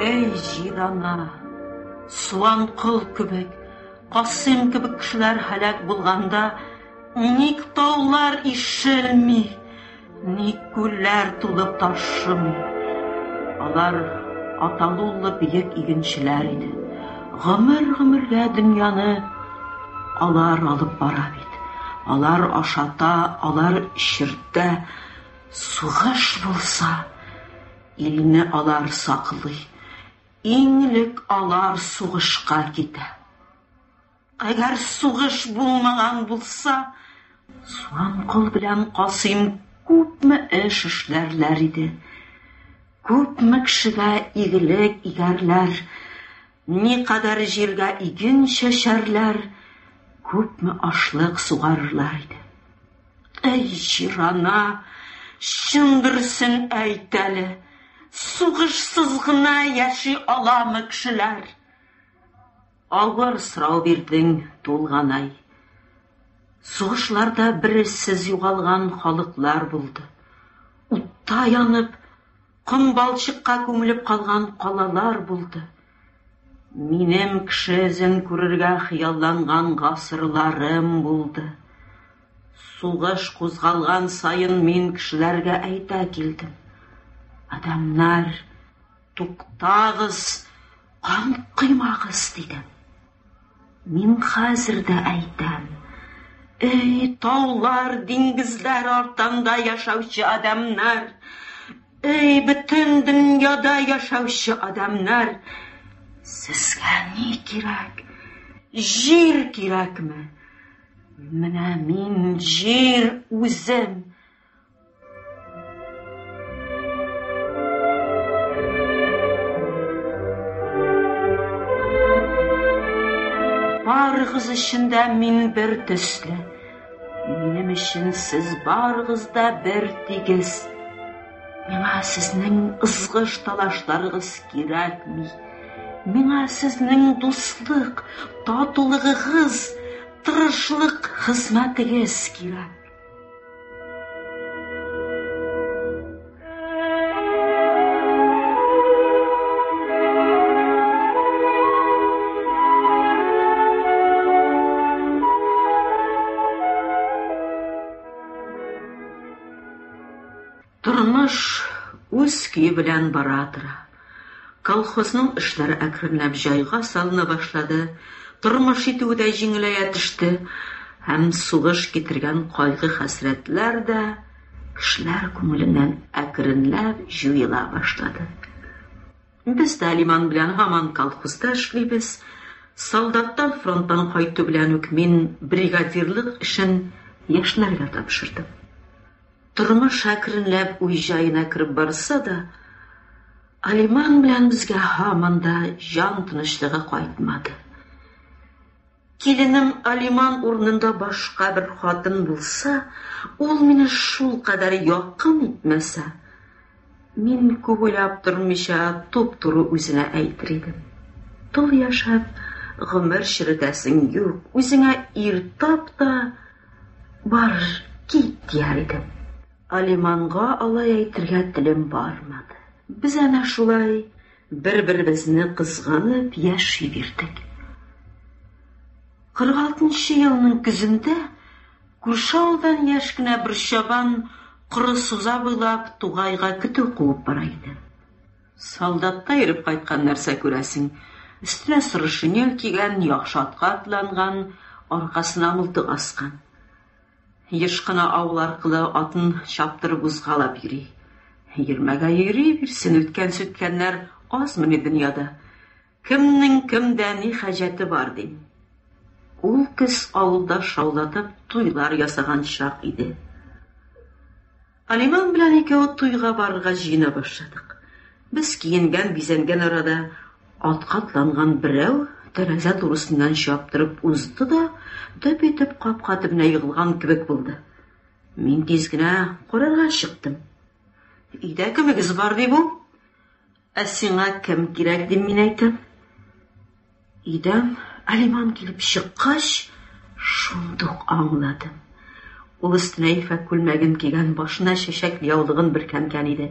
Әй, җир-ана, Суанкол кебек, Касыйм кебек кешеләр һәлак булганда, ник таулар ишелми, ник күлләр тулып ташымый? Алар аталы-уллы бөек игенчеләр иде. Гомер-гомергә дөньяны алар алып бара бит. Алар ашата, алар эчертә. Сугыш булса, илне алар саклый. Иң элек алар сугышка китә. Әгәр сугыш булмаган булса, Суанкол белән Касыйм күпме эш эшләрләр иде, күпме кешегә игелек игәрләр, никадәр җиргә иген чәчәрләр, күпме ашлык сугарырлар иде. Әй, җир-ана, чын дөресен әйт әле, сугышсыз гына яши аламы кешеләр? Авыр сорау бирдең, Тулганай. Сугышларда бер эзсез югалган халыклар булды. Утта янып, ком-балчыкка күмелеп калган калалар булды. Минем кеше эзен күрергә хыялланган гасырларым булды. Сугыш кузгалган саен мин кешеләргә әйтә килдем. Адәмнәр, туктагыз, кан коймагыз, дидем. Мин хәзер дә әйтәм. Эй, таулар, диңгезләр артында яшәүче адәмнәр! Эй, бөтен дөньяда яшәүче адәмнәр! Сезгә ни кирәк? Җир кирәкме? Менә мин җир үзем. Барыгыз өчен дә мин бер төсле. Минем өчен сез барыгыз да бер тигез. Миңа сезнең ызгыш-талашларыгыз кирәкми. Миңа сезнең дуслык, татулыгыгыз, тырышлык, хезмәтегез кирәк. Тормыш үз көе белән бара тора. Колхозның эшләре әкренләп җайга салына башлады, тормыш итүе дә җиңеләя төште һәм сугыш китергән кайгы-хәсрәтләр дә кешеләр күңеленнән әкренләп җуела башлады. Без дә Лиман белән һаман колхозда эшлибез. Солдаттан фронттан кайту белән үк мин бригадирлык эшен яшьләргә тапшырдым. Тормыш әкренләп үз җаена кереп барса да, Алиман белән безгә һаман да җан тынычлыгы кайтмады. Киленем Алиман урынында башка бер хатын булса, ул мине шулкадәр якын итмәсә, мин күп уйлап тормыйча туп-туры үзенә әйтер идем. Тол яшәп, гомер черетәсең юк, үзеңә ир тап та, бар, кит, дияр идем. Алиманга алай әйтергә телем бармады. Без әнә шулай бер-беребезне кызганып яши бирдек. 46 елның көзендә күрше авылдан яшь кенә бер чабан коры суза буйлап тугайга көтү куып бара иде. Солдатта йөреп кайткан нәрсә күрәсең. Өстенә соры шинель кигән, яхшы атка атланган, аркасына мылтык аскан. Еш кына авыл аркылы атын чаптырып узгалап йөри. Йөрмәгә йөри бирсен, үткән-сүткәннәр азмыни дөньяда. Кемнең кемдә ни хаҗәте бар дим. Ул көз авылда шаулатып туйлар ясаган чак иде. Алиман белән икәү туйга барырга җыена башладык. Без киенгән, бизәнгән арада атка атланган берәү тәрәзә турысыннан чаптырып узды да, дөп итеп капка төбенә егылган кебек булды. Мин тиз генә карарга чыктым. Өйдә кемегез бар, ди бу? Ә сиңа кем кирәк, дим мин әйтәм. Өйдән Алиман килеп чыккач, шундук аңладым. Ул өстенә ефәк күлмәген кигән, башына чәчәкле яулыгын бөркәнгән иде.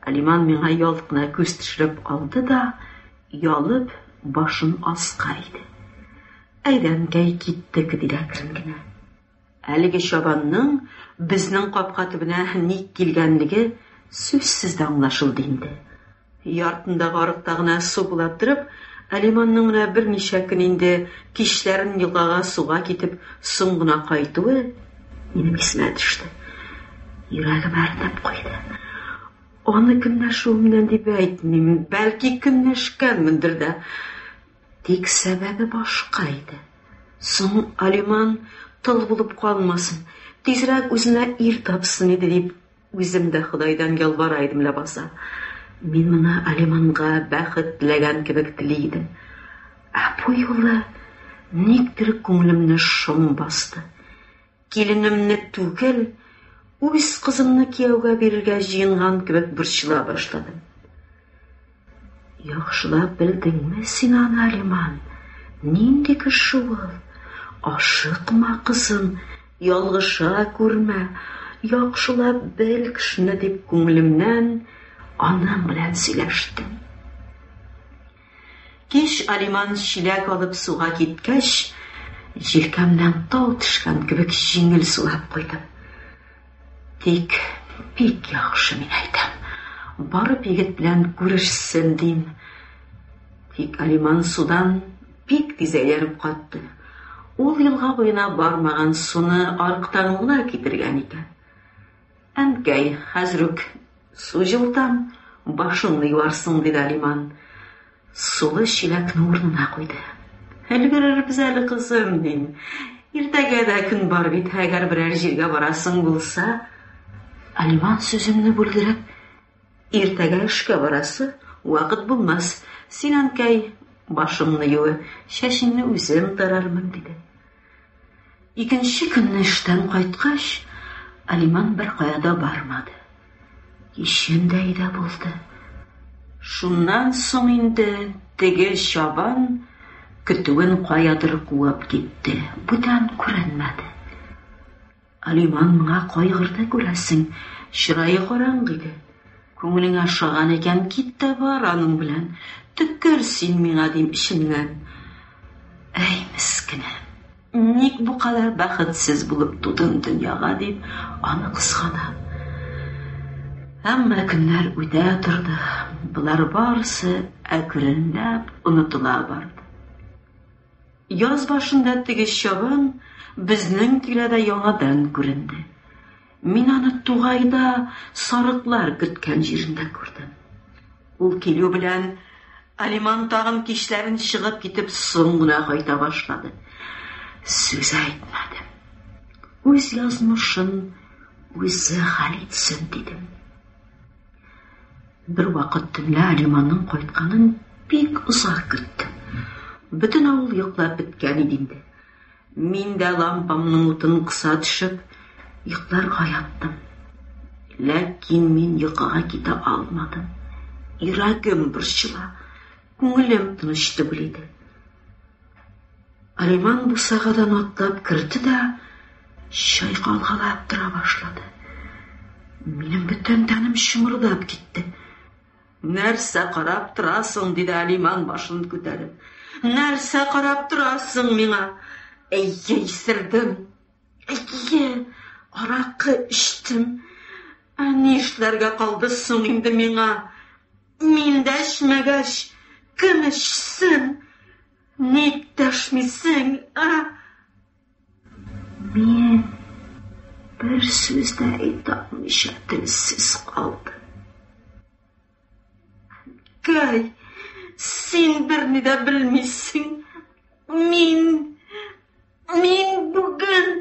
Алиман миңа ялт кына күз төшереп алды да, оялып, башын аска иде. Әйдә, әнкәй, киттек, диде әкрен генә. Әлеге чабанның безнең капка төбенә ник килгәнлеге сүзсез дә аңлашылды инде. Яр артындагы арыкта гына су булап торып, Алиманның менә берничә көн инде кичләрен елгага суга китеп, соң гына кайтуы минем исемә төште. Йөрәгем әрнеп куйды. Аны көнләшүемнән дип әйтмим, бәлки көнләшкәнмендер дә. Тик сәбәбе башка иде. Соң Алиман тол булып калмасын, тизрәк үзенә ир тапсын иде дип, үзем дә Ходайдан ялвара идем ләбаса. Мин моны Алиманга бәхет теләгән кебек тели идем. Ә бу юлы никтер күңелемне шом басты. Киленемне түгел, үз кызымны кияүгә бирергә җыенган кебек борчыла башладым. Яхшылап белдеңме син аны, Алиман? Нинди кеше ул? Ашыкма, кызым, ялгыша күрмә. Яхшылап бел кешене дип күңелемнән аның белән сөйләштем. Кич Алиман чиләк алып суга киткәч, җилкәмнән тау төшкән кебек җиңел сулап куйдым. Тик бик яхшы мин әйтәм. Барып егет белән күрешсен дим. Тик Алиман судан бик тиз әйләнеп кайтты. Ул елга буена бармаган суны арыктан гына китергән икән. Әнкәй, хәзер үк су җылытам, башыңны юарсың, диде Алиман. Сулы чиләкне урынына куйды. Өлгерербез әле, кызым, дим. Иртәгә дә көн бар бит, әгәр берәр җиргә барасың булса. Алиман сүземне бүлдереп, иртәгә эшкә барасы, вакыт булмас. Син, әнкәй, башыңны юы, чәчеңне үзем тарармын, диде. Икенче көнне эштән кайткач, Алиман бер кая да бармады. Кичен дә өйдә булды. Шуннан соң инде теге чабан көтүен каядыр куып китте, бүтән күренмәде. Алиман моңа кайгырды, күрәсең, чырае караңгы иде. Күңелеңә ошаган икән, кит тә бар аның белән. Төкер син миңа, дим эчемнән. Әй, мескенем, ник бу кадәр бәхетсез булып тудың дөньяга, дип аны кызганам. Әмма көннәр үтә торды, болар барысы әкренләп онытыла барды. Яз башында теге чабан безнең тирәдә яңадан күренде. Мин аны тугайда сарыклар көткән җирендә күрдем. Ул килү белән Алиман тагын кичләрен чыгып китеп соң гына кайта башлады. Сүз әйтмәдем. Үз язмышын үзе хәл итсен, дидем. Бер вакыт төнлә Алиманның кайтканын бик озак көттем. Бөтен авыл йоклап беткән иде инде. Мин дә лампамның утын кыса төшеп, йокларга яттым. Ләкин мин йокыга китә алмадым. Йөрәгем борчыла, күңелем тыныч түгел иде. Алиман бусагадан атлап керде дә чайкалгалап тора башлады. Минем бөтен тәнем чымырдап китте. Нәрсә карап торасың, диде Алиман башын күтәреп. Нәрсә карап торасың миңа? Әйе, исердем. Әйе, аракы эчтем. Ә нишләргә калды соң инде миңа? Мин дә эчмәгәч, кем эчсен? Ник дәшмисең, ә? Мин бер сүз дә әйтә алмыйча телсез калдым. Әнкәй, син берни дә белмисең. Мин, мин бүген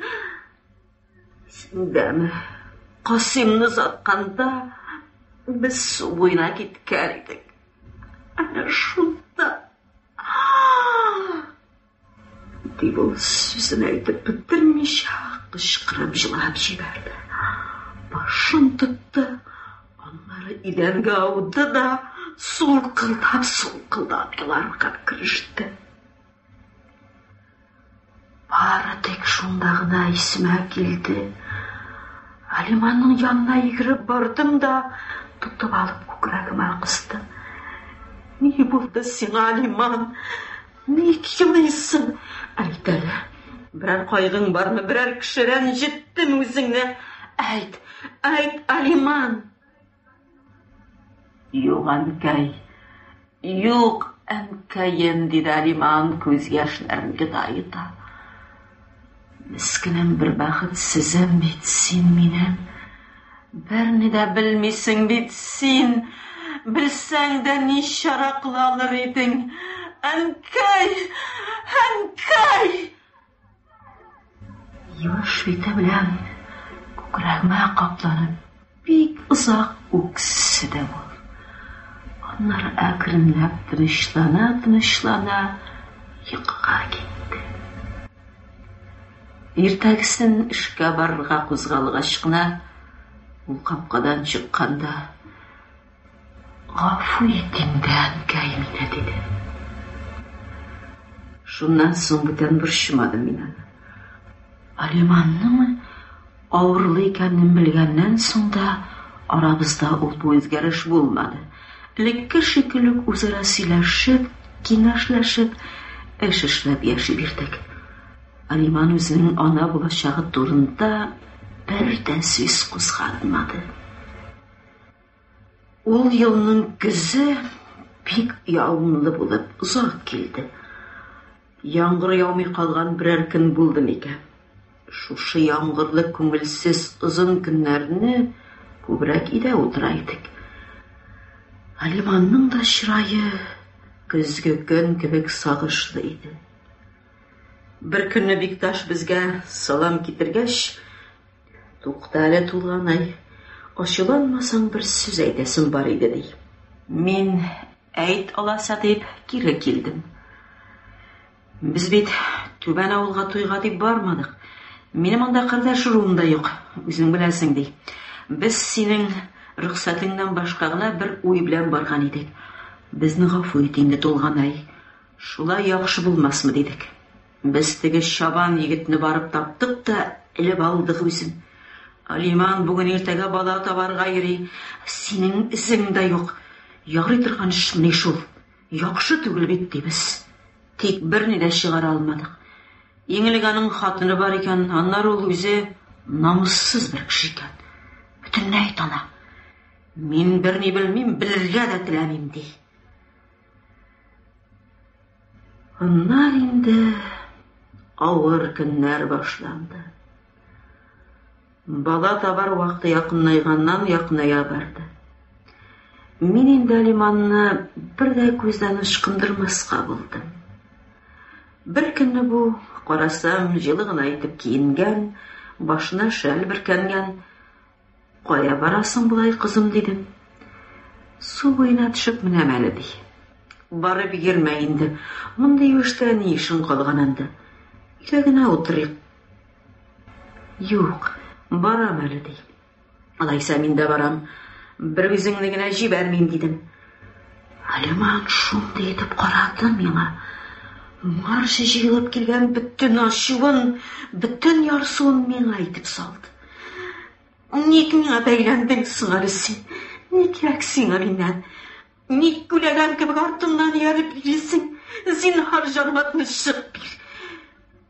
Исеңдәме, Касыймны озатканда без су буена киткән идек. Әнә шунда Дип ул сүзен әйтеп бетермичә кычкырып җылап җибәрде. Башын тотты, аннары идәнгә ауды да сулкылдап-сулкылдап еларга кереште. Бары тик шунда гына исемә килде. Алиманның янына йөгереп бардым да, тотып алып күкрәгемә кыстым. Ни булды сиңа, Алиман? Ник елыйсың? Әйт әле, берәр кайгың бармы, берәр кеше рәнҗеттеме үзеңне? Әйт, әйт, Алиман! Юк, әнкәй, юк, әнкәем, диде Алиман, күз яшьләрен йота-йота. Мескенем бер бәхетсезем бит син минем. Берни дә белмисең бит син. Белсәң дә ни чара кыла алыр идең. Әнкәй! Әнкәй! Юеш бите белән күкрәгемә капланып, бик озак үкседе ул. Аннары әкренләп тынычлана-тынычлана йокыга китте. Иртәгесен эшкә барырга кузгалгач кына, ул капкадан чыкканда, Гафу ит инде, әнкәй, мине, диде. Шуннан соң бүтән борчымадым мин аны. Алиманның авырлы икәнен белгәннән соң да арабызда ул бу үзгәреш булмады. Элекке шикелле үк үзара сөйләшеп, киңәшләшеп, эш эшләп яши бирдек. Алиман үзенең ана булачагы турында бер дә сүз кузгатмады. Ул елның көзе бик явымлы булып озак килде. Яңгыр яумый калган берәр көн булды микән? Шушы яңгырлы күңелсез озын көннәрне күбрәк өйдә утыра идек. Алиманның да чырае көзге көн кебек сагышлы иде. Бер көнне Бикташ безгә салам китергәч, Тукта әле, Тулганай, ачуланмасаң бер сүз әйтәсем бар иде, ди. Мин әйт аласа дип кире килдем. Без бит Түбән авылга туйга дип бармадык. Минем анда кардәш ыруым да юк, үзең беләсең, ди. Без синең рөхсәтеңнән башка гына бер уй белән барган идек. Безне гафу ит инде, Тулганай. Шулай яхшы булмасмы, дидек. Без теге чабан егетне барып таптык та элеп алдык үзен. Алиман бүген-иртәгә бала табарга йөри, синең эзең дә юк. Ярый торган эшмени шул, яхшы түгел бит, дибез. Тик берни дә чыгара алмадык. Иң элек аның хатыны бар икән, аннары ул үзе намуссыз бер кеше икән. Бөтенләй тана. Мин берни белмим, белергә дә теләмим, ди. Аннан инде авыр көннәр башланды. Бала табар вакыты якынайганнан якыная барды. Мин инде Алиманны бер дә күздән ычкындырмаска булдым. Бер көнне бу, карасам, җылы гына итеп киенгән, башына шәл бөркәнгән, Кая барасың болай, кызым, дидем. Су буена төшеп менәм әле, ди. Барып йөрмә инде. Мондый юештә ни эшең калган анда? Өйдә генә утырыйк. Юк, барам әле, ди. Алайса мин дә барам. Бер үзеңне генә җибәрмим, дидем. Алиман шундый итеп карады миңа. Моңарчы җыелып килгән бөтен ачуын, бөтен ярсуын миңа итеп салды. Ник миңа бәйләндең соң әле син? Ни кирәк сиңа миннән? Ник күләгәм кебек артымнан ияреп йөрисең? Зинһар, җаныма тынычлык бир.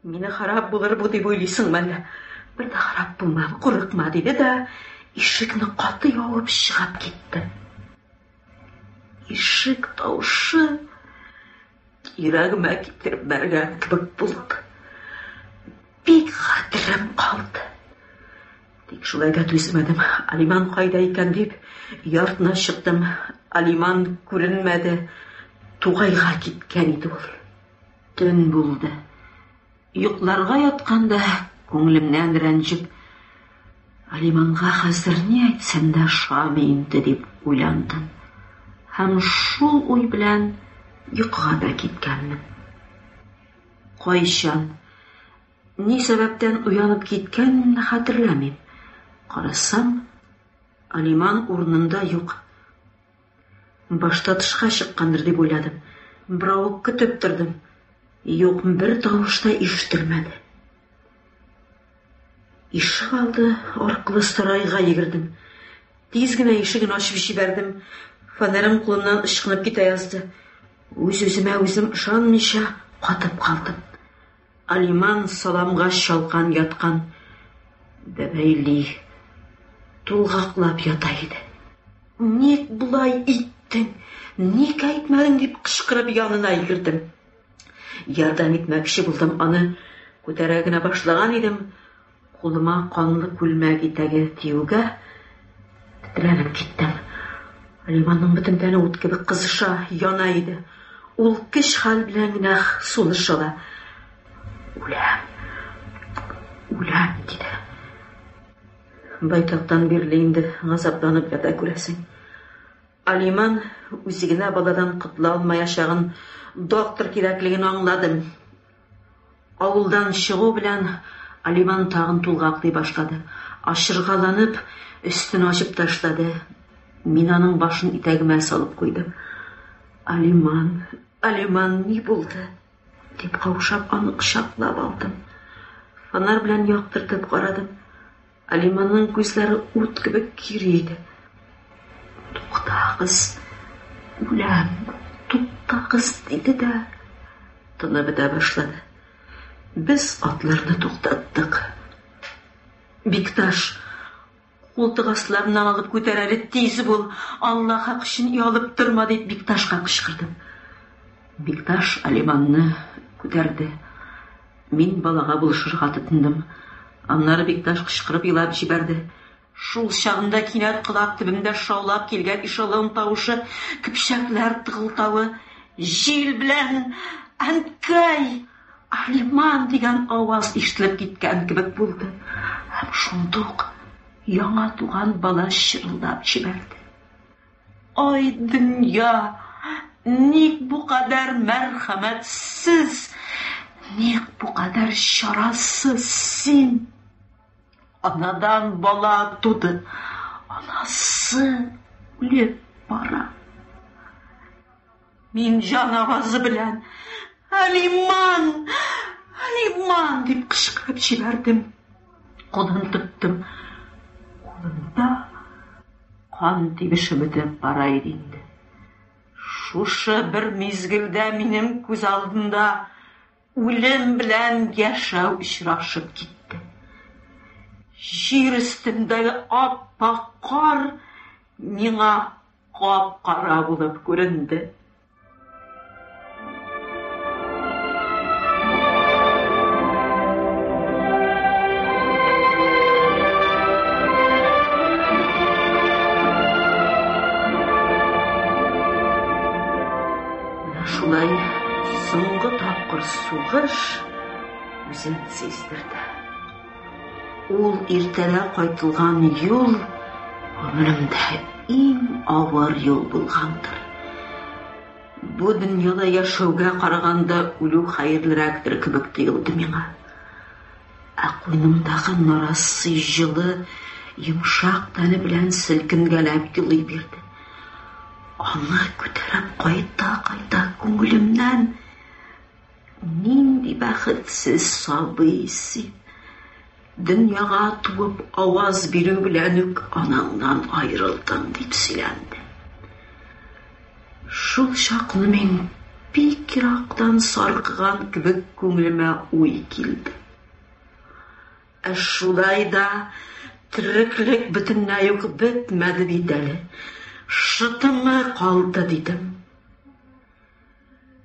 Мине харап булыр бу дип уйлыйсыңмы әллә? Бер дә харап булмам, курыкма, диде дә ишекне каты ябып чыгып китте. Ишек тавышы йөрәгемә китереп бәргән кебек булды. Бик хәтерем калды. Тик шулай да түзмәдем. Алиман кайда икән дип, өй артына чыктым. Алиман күренмәде. Тугайга киткән иде ул. Төн булды. Йокларга ятканда күңелемнән рәнҗеп, Алиманга хәзер ни әйтсәм дә ошамый инде дип уйландым. Һәм шул уй белән йокыга да киткәнмен. Кайчан, ни сәбәптән уянып киткәнемне хәтерләмим. Карасам, Алиман урынында юк. Башта тышка чыккандыр дип уйладым. Беравык көтеп тордым. Юк, бер тавыш та ишетелмәде. Ишек алды аркылы сарайга йөгердем. Тиз генә ишеген ачып җибәрдем. Фонарем кулымнан ычкынып китә язды. Үз-үземә үзем ышанмыйча катып калдым. Алиман саламга чалкан яткан бәбәйли, тулгаклап ята иде. Ник болай иттең? Ник әйтмәдең дип кычкырып янына йөгердем. Ярдәм итмәкче булдым, аны күтәрә генә башлаган идем, кулыма канлы күлмәк итәге тиюгә тетрәнеп киттем. Алиманның бөтен тәне ут кебек кызыша, яна иде. Ул көч хәл белән генә сулыш ала. Үләм, үләм, диде. Байтактан бирле инде газапланып ята күрәсең. Алиман үзе генә баладан котыла алмаячагын, доктор кирәклеген аңладым. Авылдан чыгу белән Алиман тагын тулгаклый башлады. Ачыргаланып, өстен ачып ташлады. Мин аның башын итәгемә салып куйдым. Алиман, Алиман, ни булды? дип каушап аны кочаклап алдым. Фонарь белән яктыртып карадым. Алиманның күзләре ут кебек кире иде. Туктагыз, үләм, туктагыз, диде дә тыны бетә башлады. Без атларны туктаттык. Бикташ, култык асларыннан алып күтәр әле, тиз бул, Алла хакы өчен оялып торма, дип Бикташка кычкырдым. Бикташ Алиманны күтәрде. Мин балага булышырга тотындым. Аннары Бикташ кычкырып елап җибәрде. Шул чагында кинәт колак төбемдә шаулап килгән эшелон тавышы, көпчәкләр тыгылтавы, җил белән «Әнкәй! Алиман!» дигән аваз ишетелеп киткән кебек булды. Һәм шундук яңа туган бала чырылдап җибәрде. Ай, дөнья! Ник бу кадәр мәрхәмәтсез, ник бу кадәр чарасыз син? Анадан бала туды, анасы үлеп бара. Мин җан авазы белән Алиман! Алиман! дип кычкырып җибәрдем. Кулын тоттым. Кулында кан тибеше бетеп бара иде инде. Шушы бер мизгелдә минем күз алдында үлем белән яшәү очрашып китте. Җир өстендәге ап-ак кар миңа кап-кара булып күренде. Менә шулай соңгы тапкыр сугыш үзен сиздерде. Ул иртәдә кайтылган юл гомеремдә иң авыр юл булгандыр. Бу дөньяда яшәүгә караганда үлү хәерлерәктер кебек тоелды миңа. Ә куйнымдагы нарасый җылы, йомшак тәне белән селкенгәләп елый бирде. Аны күтәреп кайта-кайта күңелемнән Нинди бәхетсез сабый син! Дөньяга туып аваз бирү белән үк анаңнан аерылдың, дип сөйләнде. Шул чакны мин бик ерактан саркыган кебек күңелемә уй килде. Ә шулай да тереклек бөтенләй үк бетмәде бит әле. Шытымы калды, дидем.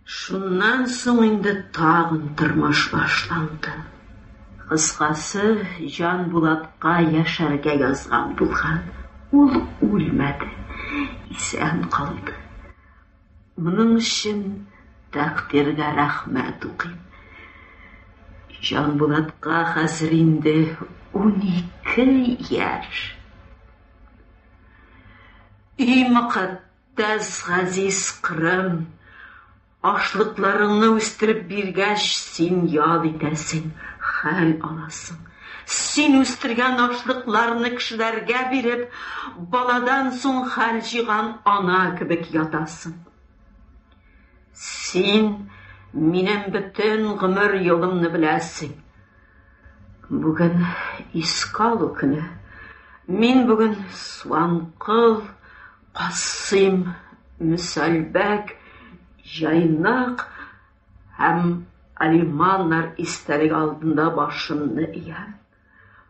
Шуннан соң инде тагын тормыш башланды. Кыскасы, Җанбулатка яшәргә язган булган. Ул үлмәде, исән калды. Моның өчен тәкъдиргә рәхмәт укыйм. Җанбулатка хәзер инде 12 яшь. И мөкатдәс газиз Кырым, ашлыкларыңны үстереп биргәч, син ял итәсең, хәл аласың. Син үстергән ашлыкларны кешеләргә биреп, баладан соң хәл җыйган ана кебек ятасың. Син минем бөтен гомер юлымны беләсең. Бүген искә алу көне. Мин бүген Суанкыл, Касыйм, Мөсәлбәк, Җайнак һәм Алиманнар истәлеге алдында башымны иям.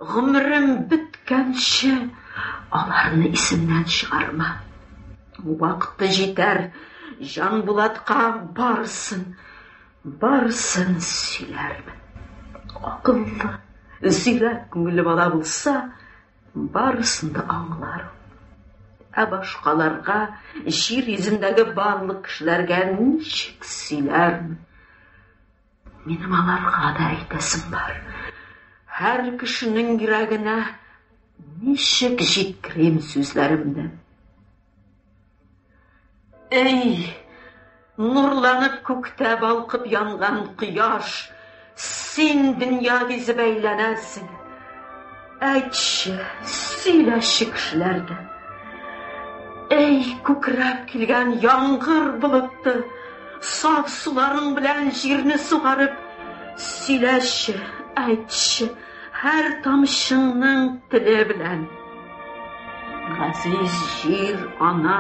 Гомерем беткәнче аларны исемнән чыгарма. Вакыты җитәр, Җанбулатка барысын, барысын сөйләрмен. Акыллы, зирәк күңелле бала булса, барысын да аңлар ул. Ә башкаларга, җир йөзендәге барлык кешеләргә ничек сөйләрмен? Минем аларга да әйтәсем бар. Һәр кешенең йөрәгенә ничек җиткерим сүзләремне? Эй, нурланып күктә балкып янган кояш, син дөнья гизеп әйләнәсең. Әйтче, сөйләче кешеләргә. Эй, күкрәп килгән яңгыр болыты, саф суларың белән җирне сугарып, сөйләче, әйтче, һәр тамчыңның теле белән. Газиз җир ана,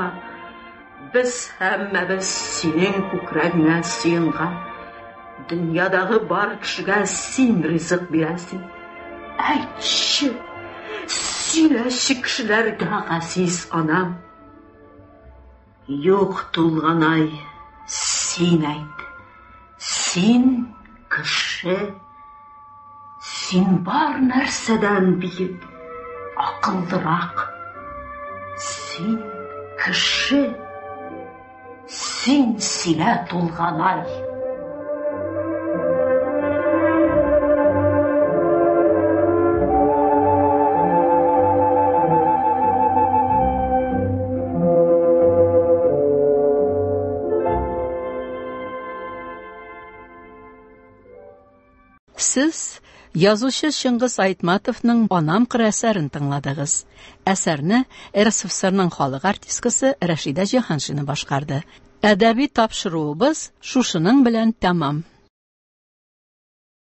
без һәммәбез синең күкрәгеңә сыенган. Дөньядагы бар кешегә син ризык бирәсең. Әйтче, сөйләче кешеләргә, газиз анам. Юк, Тулганай, син әйт. Син кеше. Син бар нәрсәдән биек, акыллырак. Син кеше. Син сөйлә, Тулганай. Сез язучы Чыңгыз Айтматовның Анам кыры әсәрен тыңладыгыз. Әсәрне РСФСРның халык артисткасы Рәшидә Җиһаншина башкарды. Әдәби тапшыруыбыз шушының белән тәмам.